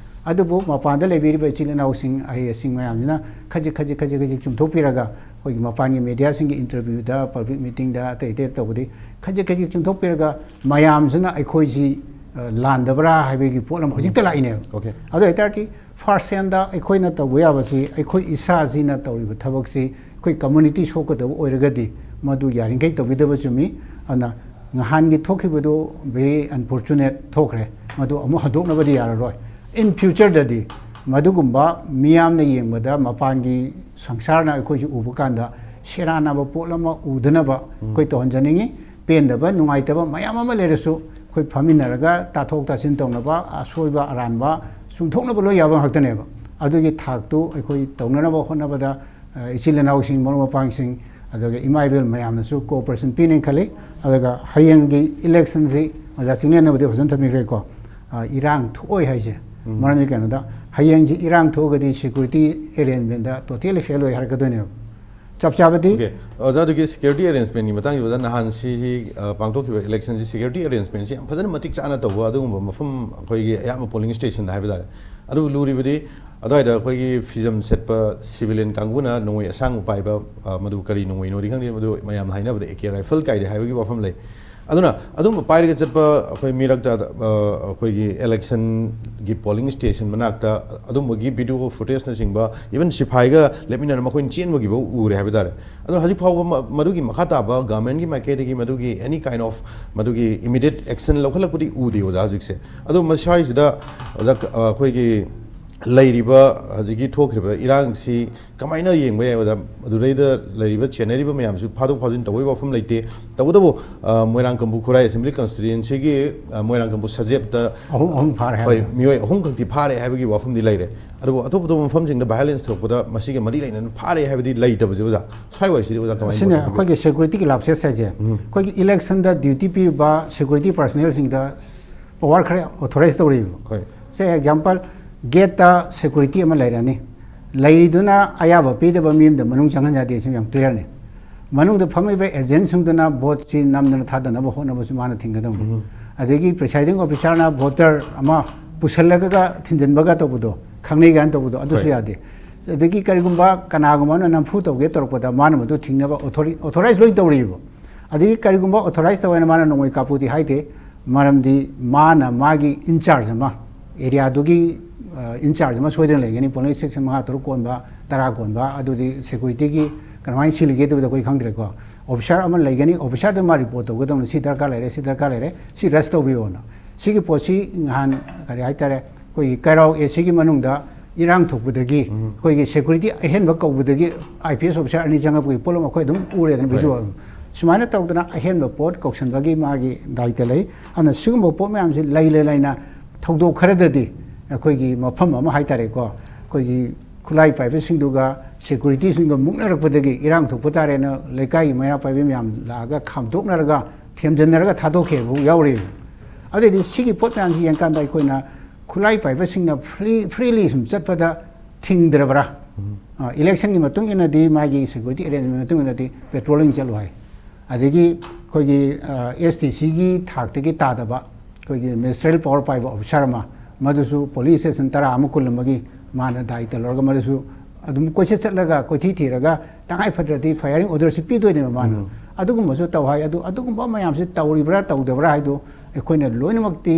ꯑꯗꯨꯕꯨ ꯃꯄꯥꯟꯗ ꯂꯩꯕꯤꯔꯤꯕ ꯏꯆꯤꯜ ꯏꯅꯥꯎꯁꯤꯡ, ꯑꯍꯩ ꯑꯁꯤꯡ ꯃꯌꯥꯝꯁꯤꯅ ꯈꯖꯤꯛ ꯈꯖꯤꯛ ꯈꯖꯤꯛ ꯈꯖꯤꯛ ꯆꯨꯝꯊꯣꯛꯄꯤꯔꯒ, ꯑꯩꯈꯣꯏꯒꯤ ꯃꯄꯥꯟꯒꯤ ꯃꯦꯗꯤꯌꯥꯁꯤꯡꯒꯤ ꯏꯟꯇꯔꯚ꯭ꯌꯨꯗ, ꯄꯕ꯭ꯂꯤꯛ ꯃꯤꯇꯤꯡꯗ, ꯑꯇꯩ ꯑꯇꯩ ꯇꯧꯕꯗꯤ ꯈꯖꯤꯛ ꯈꯖꯤꯛ ꯆꯨꯝꯊꯣꯛꯄꯤꯔꯒ, ꯃꯌꯥꯝꯁꯤꯅ ꯑꯩꯈꯣꯏꯁꯤ, ꯑ, ꯂꯥꯟꯗꯕ꯭ꯔꯥ ꯍꯥꯏꯕꯒꯤ ꯄꯣꯠ ꯑꯃ ꯍꯧꯖꯤꯛꯇ ꯂꯥꯛꯏꯅꯦꯕ꯫ Okay. ꯑꯗꯨ ꯑꯣꯏꯇꯥꯔꯗꯤ ꯐꯥꯔꯁ ꯍꯦꯟꯗ ꯑꯩꯈꯣꯏꯅ ꯇꯧꯕ ꯌꯥꯕꯁꯤ, ꯑꯩꯈꯣꯏ ꯏꯁꯥꯁꯤꯅ ꯇꯧꯔꯤꯕ ꯊꯕꯛꯁꯤ ꯑꯩꯈꯣꯏ ꯀꯝꯃꯨꯅꯤꯇꯤ ꯁꯣꯛꯀꯗꯕ ꯑꯣꯏꯔꯒꯗꯤ, ꯃꯗꯨ ꯌꯥꯔꯤꯈꯩ ꯇꯧꯕꯤꯗꯕ ꯆꯨꯝꯃꯤ꯫ ꯑꯗꯨꯅ ꯉꯍꯥꯟꯒꯤ ꯊꯣꯛꯈꯤꯕꯗꯨ very unfortunate ꯊꯣꯛꯈ꯭ꯔꯦ, ꯃꯗꯨ ꯑꯃꯨꯛ ꯍꯟꯗꯣꯛꯅꯕꯗꯤ ꯌꯥꯔꯔꯣꯏ꯫ In futureꯗꯗꯤ ꯃꯗꯨꯒꯨꯝꯕ ꯃꯤꯌꯥꯝꯅ ꯌꯦꯡꯕꯗ, ꯃꯄꯥꯟꯒꯤ ꯁꯪꯁꯥꯔꯅ ꯑꯩꯈꯣꯏꯁꯨ ꯎꯕ ꯀꯥꯟꯗ ꯁꯦꯔꯥꯟꯅꯕ ꯄꯣꯠ ꯑꯃ ꯎꯗꯅꯕ ꯑꯩꯈꯣꯏ ꯇꯧꯍꯟꯖꯅꯤꯡꯉꯤ꯫ ꯄꯦꯟꯗꯕ, ꯅꯨꯡꯉꯥꯏꯇꯕ ꯃꯌꯥꯝ ꯑꯃ ꯂꯩꯔꯁꯨ ꯑꯩꯈꯣꯏ ꯐꯝꯃꯤꯟꯅꯔꯒ ꯇꯥꯊꯣꯛ ꯇꯥꯁꯤꯟ ꯇꯧꯅꯕ, ꯑꯁꯣꯏꯕ ꯑꯔꯥꯟꯕ ꯆꯨꯝꯊꯣꯛꯅꯕ ꯂꯣꯏ ꯌꯥꯕ ꯉꯥꯛꯇꯅꯦꯕ꯫ ꯑꯗꯨꯒꯤ ꯊꯥꯛꯇꯨ ꯑꯩꯈꯣꯏ ꯇꯧꯅꯅꯕ ꯍꯣꯠꯅꯕꯗ, ꯑ, ꯏꯆꯤꯜ ꯏꯅꯥꯎꯁꯤꯡ, ꯃꯔꯨꯞ ꯃꯄꯥꯡꯁꯤꯡ, ꯑꯗꯨꯒ ꯏꯃꯥ ꯏꯕꯦꯜ ꯃꯌꯥꯝꯅꯁꯨ cooperation ꯄꯤꯅꯤ ꯈꯜꯂꯤ꯫ ꯑꯗꯨꯒ ꯍꯌꯦꯡꯒꯤ ꯏꯂꯦꯛꯁꯟꯁꯤ ꯑꯣꯖꯥ ꯆꯤꯡꯂꯦꯟꯅꯕꯨꯗꯤ ꯐꯖꯅ ꯊꯝꯕꯤꯈ꯭ꯔꯦꯀꯣ꯫ ꯑ, ꯏꯔꯥꯡ ꯊꯣꯛꯑꯣꯏ ꯍꯥꯏꯁꯦ ꯃꯔꯝꯗꯤ ꯀꯩꯅꯣꯗ, ꯍꯌꯦꯡꯁꯤ ꯏꯔꯥꯡ ꯊꯣꯛꯑꯒꯗꯤ security arrangementꯗ totally fail ꯑꯣꯏ ꯍꯥꯏꯔꯛꯀꯗꯣꯏꯅꯦꯕ꯫ ꯆꯞ ꯆꯥꯕꯗꯤ ꯑꯣꯀꯦ, ꯑꯣꯖꯥ, ꯑꯗꯨꯒꯤ security arrangementꯀꯤ ꯃꯇꯥꯡꯁꯤ ꯑꯣꯖꯥ, ꯅꯍꯥꯟ ꯁꯤꯁꯤ, ꯑ, ꯄꯥꯡꯊꯣꯛꯈꯤꯕ electionꯁꯤ security arrangementꯁꯤ ꯌꯥꯝ ꯐꯖꯅ ꯃꯇꯤꯛ ꯆꯥꯅ ꯇꯧꯕ ꯑꯗꯨꯒꯨꯝꯕ ꯃꯐꯝ, ꯑꯩꯈꯣꯏꯒꯤ ꯑꯌꯥꯝꯕ polling stationꯗ ꯍꯥꯏꯕ ꯇꯥꯔꯦ꯫ ꯑꯗꯨ ꯂꯨꯔꯤꯕꯗꯤ ꯑꯗꯨꯋꯥꯏꯗ ꯑꯩꯈꯣꯏꯒꯤ ꯐꯤꯖꯝ ꯁꯦꯠꯄ civilian ꯀꯥꯡꯕꯨꯅ ꯅꯣꯡꯃꯩ ꯑꯁꯥꯡꯕ ꯄꯥꯏꯕ, ꯑ, ꯃꯗꯨ ꯀꯔꯤ ꯅꯣꯡꯃꯩꯅꯣꯗꯤ ꯈꯪꯗꯦ, ꯃꯗꯨ ꯃꯌꯥꯝꯅ ꯍꯥꯏꯅꯕꯗ AK rifle ꯀꯥꯏꯗ ꯍꯥꯏꯕꯒꯤ ꯋꯥꯐꯝ ꯂꯩ꯫ ꯑꯗꯨꯅ ꯑꯗꯨꯝꯕ ꯄꯥꯏꯔꯒ ꯆꯠꯄ ꯑꯩꯈꯣꯏ ꯃꯤꯔꯛꯇ, ꯑ, ꯑꯩꯈꯣꯏꯒꯤ electionꯒꯤ polling station ꯃꯅꯥꯛꯇ ꯑꯗꯨꯝꯕꯒꯤ video footageꯅꯆꯤꯡꯕ, even ꯁꯤꯐꯥꯏꯒ ꯂꯦꯞꯃꯤꯟꯅꯔ ꯃꯈꯣꯏꯅ ꯆꯦꯟꯕꯒꯤꯐꯥꯎ ꯎꯔꯦ ꯍꯥꯏꯕ ꯇꯥꯔꯦ꯫ ꯑꯗꯨꯅ ꯍꯧꯖꯤꯛ ꯐꯥꯎꯕ ꯃ-, ꯃꯗꯨꯒꯤ ꯃꯈꯥ ꯇꯥꯕ governmentꯀꯤ ꯃꯥꯏꯀꯩꯗꯒꯤ ꯃꯗꯨꯒꯤ any kind of ꯃꯗꯨꯒꯤ immediate action ꯂꯧꯈꯠꯂꯛꯄꯗꯤ ꯎꯗꯦ ꯑꯣꯖꯥ ꯍꯧꯖꯤꯛꯁꯦ꯫ ꯑꯗꯣ ꯃꯁ꯭ꯋꯥꯏꯁꯤꯗ ꯑꯣꯖꯥ, ꯑ, ꯑꯩꯈꯣꯏꯒꯤ ꯂꯩꯔꯤꯕ ꯍꯧꯖꯤꯛꯀꯤ ꯊꯣꯛꯈ꯭ꯔꯤꯕ ꯏꯔꯥꯡꯁꯤ ꯀꯃꯥꯏꯅ ꯌꯦꯡꯕ ꯌꯥꯏ ꯑꯣꯖꯥ? ꯑꯗꯨꯗꯩꯗ ꯂꯩꯔꯤꯕ ꯆꯦꯟꯅꯔꯤꯕ ꯃꯌꯥꯝꯁꯨ ꯐꯥꯗꯣꯛ ꯐꯥꯖꯤꯟ ꯇꯧꯕꯒꯤ ꯋꯥꯐꯝ ꯂꯩꯇꯦ꯫ ꯇꯧꯕꯇꯕꯨ, ꯑ, ꯃꯣꯏꯔꯥꯡ ꯀꯝꯄꯨ ꯈꯨꯔꯥꯏ assembly constituencyꯒꯤ, ꯑ, ꯃꯣꯏꯔꯥꯡ ꯀꯝꯄꯨ ꯁꯖꯦꯞꯇ ꯑꯍꯨꯝ ꯑꯍꯨꯝ ꯐꯥꯔꯦ ꯍꯣꯏ, ꯍꯥꯏꯕꯗꯣ꯫ ꯃꯤꯑꯣꯏ ꯑꯍꯨꯝ ꯈꯛꯇꯤ ꯐꯥꯔꯦ ꯍꯥꯏꯕꯒꯤ ꯋꯥꯐꯝꯗꯤ ꯂꯩꯔꯦ꯫ ꯑꯗꯨꯕꯨ ꯑꯇꯣꯞ ꯑꯇꯣꯞꯄ ꯃꯐꯝꯁꯤꯡꯗ violence ꯊꯣꯛꯄꯗ ꯃꯁꯤꯒ ꯃꯔꯤ ꯂꯩꯅꯅ ꯐꯥꯔꯦ ꯍꯥꯏꯕꯗꯤ ꯂꯩꯇꯕꯁꯦ ꯑꯣꯖꯥ꯫ ꯁ꯭ꯋꯥꯏꯋꯥꯏꯁꯤꯗꯤ ꯑꯣꯖꯥ ꯀꯃꯥꯏꯅ ꯁꯤꯅ ꯇꯧꯕꯤꯒꯦ? ꯑꯩꯈꯣꯏꯒꯤ securityꯒꯤ lapses ꯍꯥꯏꯁꯦ꯫ ꯑꯩꯈꯣꯏꯒꯤ electionꯗ duty ꯄꯤꯔꯤꯕ security personnelꯁꯤꯡꯗ power ꯈꯔ authorize ꯇꯧꯔꯤꯕ꯫ ꯍꯣꯏ꯫ Say example, gateꯇ security ꯑꯃ ꯂꯩꯔꯅꯤ꯫ ꯂꯩꯔꯤꯗꯨꯅ ꯑꯌꯥꯕ ꯄꯤꯗꯕ ꯃꯤ ꯑꯃꯗ ꯃꯅꯨꯡ ꯆꯪꯍꯟ ꯌꯥꯗꯦ, ꯁꯤ ꯌꯥꯝ clearꯅꯤ꯫ ꯃꯅꯨꯡꯗ ꯐꯝꯃꯤꯕ agentꯁꯤꯡꯗꯨꯅ voteꯁꯤ ꯅꯝꯗꯅ ꯊꯥꯗꯅꯕ ꯍꯣꯠꯅꯕꯁꯨ ꯃꯥꯅ ꯊꯤꯡꯒꯗꯧꯅꯤ꯫ ꯑꯗꯒꯤ presiding officerꯅ voter ꯑꯃ ꯄꯨꯁꯜꯂꯒ ꯊꯤꯟꯖꯤꯟꯕꯒ ꯇꯧꯕꯗꯣ, ꯈꯪꯅꯩ ꯀꯥꯏꯅ ꯇꯧꯕꯗꯣ, ꯑꯗꯨꯁꯨ ꯍꯣꯏ꯫ ꯌꯥꯗꯦ꯫ ꯑꯗꯒꯤ ꯀꯔꯤꯒꯨꯝꯕ ꯀꯅꯥꯒꯨꯝꯕ ꯑꯃꯅ ꯅꯝꯐꯨ ꯇꯧꯒꯦ ꯇꯧꯔꯛꯄꯗ ꯃꯥꯅ ꯃꯗꯨ ꯊꯤꯡꯅꯕ authori-, authorize ꯂꯣꯏ ꯇꯧꯔꯤꯕ꯫ ꯑꯗꯒꯤ ꯀꯔꯤꯒꯨꯝꯕ authorize ꯇꯧꯋꯦꯅ ꯃꯥꯅ ꯅꯣꯡꯃꯩ ꯀꯥꯞꯄꯨꯗꯤ ꯍꯥꯏꯗꯦ, ꯃꯔꯝꯗꯤ ꯃꯥꯅ ꯃꯥꯒꯤ in charge ꯑꯃ, areaꯗꯨꯒꯤ, ꯑ, in charge ꯑꯃ ꯁꯣꯏꯗꯅ ꯂꯩꯒꯅꯤ꯫ Polling station ꯃꯉꯥ ꯇꯔꯨꯛ ꯀꯣꯟꯕ, ꯇꯔꯥ ꯀꯣꯟꯕ, ꯑꯗꯨꯗꯤ securityꯒꯤ ꯀꯃꯥꯏꯅ ꯁꯤꯜꯂꯤꯒꯦ ꯑꯗꯨꯕꯨꯗꯤ ꯑꯩꯈꯣꯏ ꯈꯪꯗ꯭ꯔꯦꯀꯣ꯫ Officer ꯑꯃ ꯂꯩꯒꯅꯤ, officerꯗꯨ ꯃꯥ report ꯇꯧꯒꯗꯧꯅꯤ, ꯁꯤ ꯗꯔꯀꯥꯔ ꯂꯩꯔꯦ, ꯁꯤ ꯗꯔꯀꯥꯔ ꯂꯩꯔꯦ, ꯁꯤ rush ꯇꯧꯕꯤꯌꯣꯅ꯫ ꯁꯤꯒꯤ ꯄꯣꯠꯁꯤ ꯅꯍꯥꯟ ꯀꯔꯤ ꯍꯥꯏꯇꯥꯔꯦ, ꯑꯩꯈꯣꯏꯒꯤ ꯀꯩꯔꯥꯎ ACꯒꯤ ꯃꯅꯨꯡꯗ ꯏꯔꯥꯡ ꯊꯣꯛꯄꯗꯒꯤ ꯑꯩꯈꯣꯏꯒꯤ security ꯑꯍꯦꯟꯕ ꯀꯧꯕꯗꯒꯤ IPS officer ꯑꯅꯤ ꯆꯪꯉꯛꯄꯒꯤ ꯄꯣꯠꯂꯨꯝ ꯑꯩꯈꯣꯏ ꯑꯗꯨꯝ ꯎꯔꯦꯗꯅ, ꯍꯣꯏ꯫ Video ꯑꯗꯨꯝ꯫ ꯁꯨꯃꯥꯏꯅ ꯇꯧꯗꯅ ꯑꯍꯦꯟꯕ ꯄꯣꯠ ꯀꯧꯁꯟꯕꯒꯤ ꯃꯥꯒꯤ ꯗꯥꯏꯇ ꯂꯩ꯫ ꯑꯗꯨꯅ ꯁꯤꯒꯨꯝꯕ ꯄꯣꯠ ꯃꯌꯥꯝꯁꯤ ꯂꯩꯅ ꯂꯩꯅ ꯊꯧꯗꯣꯛ ꯈꯔꯗꯗꯤ ꯑꯩꯈꯣꯏꯒꯤ ꯃꯐꯝ ꯑꯃ ꯍꯥꯏꯇꯥꯔꯦꯀꯣ, ꯑꯩꯈꯣꯏꯒꯤ ꯈꯨꯠꯂꯥꯏ ꯄꯥꯏꯕꯁꯤꯡꯗꯨꯒ securityꯁꯤꯡꯗꯨꯒ ꯃꯨꯛꯅꯔꯛꯄꯗꯒꯤ, ꯏꯔꯥꯡ ꯊꯣꯛꯄ ꯇꯥꯔꯦꯅ ꯂꯩꯀꯥꯏꯒꯤ ꯃꯩꯔꯥ ꯄꯥꯏꯕꯤ ꯃꯌꯥꯝ ꯂꯥꯛꯑꯒ ꯈꯥꯝꯗꯣꯛꯅꯔꯒ, ꯊꯦꯝꯖꯤꯟꯅꯔꯒ ꯊꯥꯗꯣꯛꯈꯤꯕ ꯌꯥꯎꯔꯤ꯫ ꯑꯗꯨꯗꯤ ꯁꯤꯒꯤ ꯄꯣꯠ ꯃꯌꯥꯝꯁꯤ ꯌꯦꯡꯀꯥꯟꯗ ꯑꯩꯈꯣꯏꯅ ꯈꯨꯠꯂꯥꯏ ꯄꯥꯏꯕꯁꯤꯡꯅ ꯐ꯭ꯔꯤ ꯐ꯭ꯔꯤꯂꯤ ꯁꯨꯝ ꯆꯠꯄꯗ ꯊꯤꯡꯗ꯭ꯔꯕ꯭ꯔꯥ? ꯏꯂꯦꯛꯁꯟꯒꯤ ꯃꯇꯨꯡ ꯏꯟꯅꯗꯤ ꯃꯥꯒꯤ ꯁꯦꯀ꯭ꯌꯨꯔꯤꯇꯤ ꯑꯦꯔꯦꯟꯖꯃꯦꯟ ꯃꯇꯨꯡ ꯏꯟꯅꯗꯤ ꯄꯦꯇ꯭ꯔꯣꯂꯤꯡ ꯆꯠꯂꯨ ꯍꯥꯏ꯫ ꯑꯗꯒꯤ ꯑꯩꯈꯣꯏꯒꯤ ꯑꯦꯁ ꯗꯤ ꯁꯤꯒꯤ ꯊꯥꯛꯇꯒꯤ ꯇꯥꯗꯕ ꯑꯩꯈꯣꯏꯒꯤ ꯃꯤꯅꯤꯁꯇ꯭ꯔꯤꯌꯦꯜ ꯄꯋꯥꯔ ꯄꯥꯏꯕ ꯑꯣꯐꯤꯁꯥꯔ ꯑꯃ, ꯃꯗꯨꯁꯨ ꯄꯣꯂꯤꯡ ꯁ꯭ꯇꯦꯁꯟ ꯇꯔꯥ ꯑꯃ ꯀꯨꯜ ꯑꯃꯒꯤ ꯃꯥꯅ ꯗꯥꯏꯇ ꯂꯧꯔꯒ ꯃꯗꯨꯁꯨ ꯑꯗꯨꯝ ꯀꯣꯏꯆꯠ ꯆꯠꯂꯒ ꯀꯣꯏꯊꯤ ꯊꯤꯔꯒ ꯇꯉꯥꯏ ꯐꯗ꯭ꯔꯗꯤ ꯐꯥꯏꯌꯔꯤꯡ ꯑꯣꯔꯗꯔꯁꯤ ꯄꯤꯗꯣꯏꯅꯦꯕ ꯃꯥꯅ꯫ ꯑꯗꯨꯒꯨꯝꯕꯁꯨ ꯇꯧ ꯍꯥꯏ꯫ ꯑꯗꯨ ꯑꯗꯨꯒꯨꯝꯕ ꯃꯌꯥꯝꯁꯤ ꯇꯧꯔꯤꯕ꯭ꯔꯥ ꯇꯧꯗꯕ꯭ꯔꯥ ꯍꯥꯏꯗꯨ ꯑꯩꯈꯣꯏꯅ ꯂꯣꯏꯅꯃꯛꯇꯤ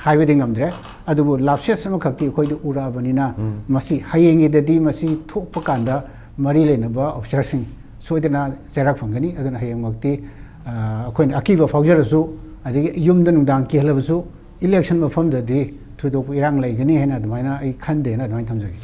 ꯍꯥꯏꯕꯗꯤ ꯉꯝꯗ꯭ꯔꯦ꯫ ꯑꯗꯨꯕꯨ ꯂꯥꯞꯁꯦꯁ ꯑꯃꯈꯛꯇꯤ ꯑꯩꯈꯣꯏꯗ ꯎꯔꯛꯑꯕꯅꯤꯅ ꯃꯁꯤ ꯍꯌꯦꯡꯒꯤꯗꯗꯤ ꯃꯁꯤ ꯊꯣꯛꯄ ꯀꯥꯟꯗ ꯃꯔꯤ ꯂꯩꯅꯕ ꯑꯣꯐꯤꯁꯥꯔꯁꯤꯡ ꯁꯣꯏꯗꯅ ꯆꯩꯔꯥꯛ ꯐꯪꯒꯅꯤ꯫ ꯑꯗꯨꯅ ꯍꯌꯦꯡꯃꯛꯇꯤ ꯑ, ꯑꯩꯈꯣꯏꯅ ꯑꯀꯤꯕ ꯐꯥꯎꯖꯔꯁꯨ, ꯑꯗꯒꯤ ꯌꯨꯝꯗ ꯅꯨꯡꯗꯥꯡ ꯀꯤꯍꯜꯂꯕꯁꯨ ꯏꯂꯦꯛꯁꯟ ꯃꯐꯝꯗꯗꯤ ꯊꯣꯏꯗꯣꯛꯄ ꯏꯔꯥꯡ ꯂꯩꯒꯅꯤ ꯍꯥꯏꯅ ꯑꯗꯨꯃꯥꯏꯅ ꯑꯩ ꯈꯟꯗꯦꯅ ꯑꯗꯨꯃꯥꯏꯅ ꯊꯝꯖꯒꯦ꯫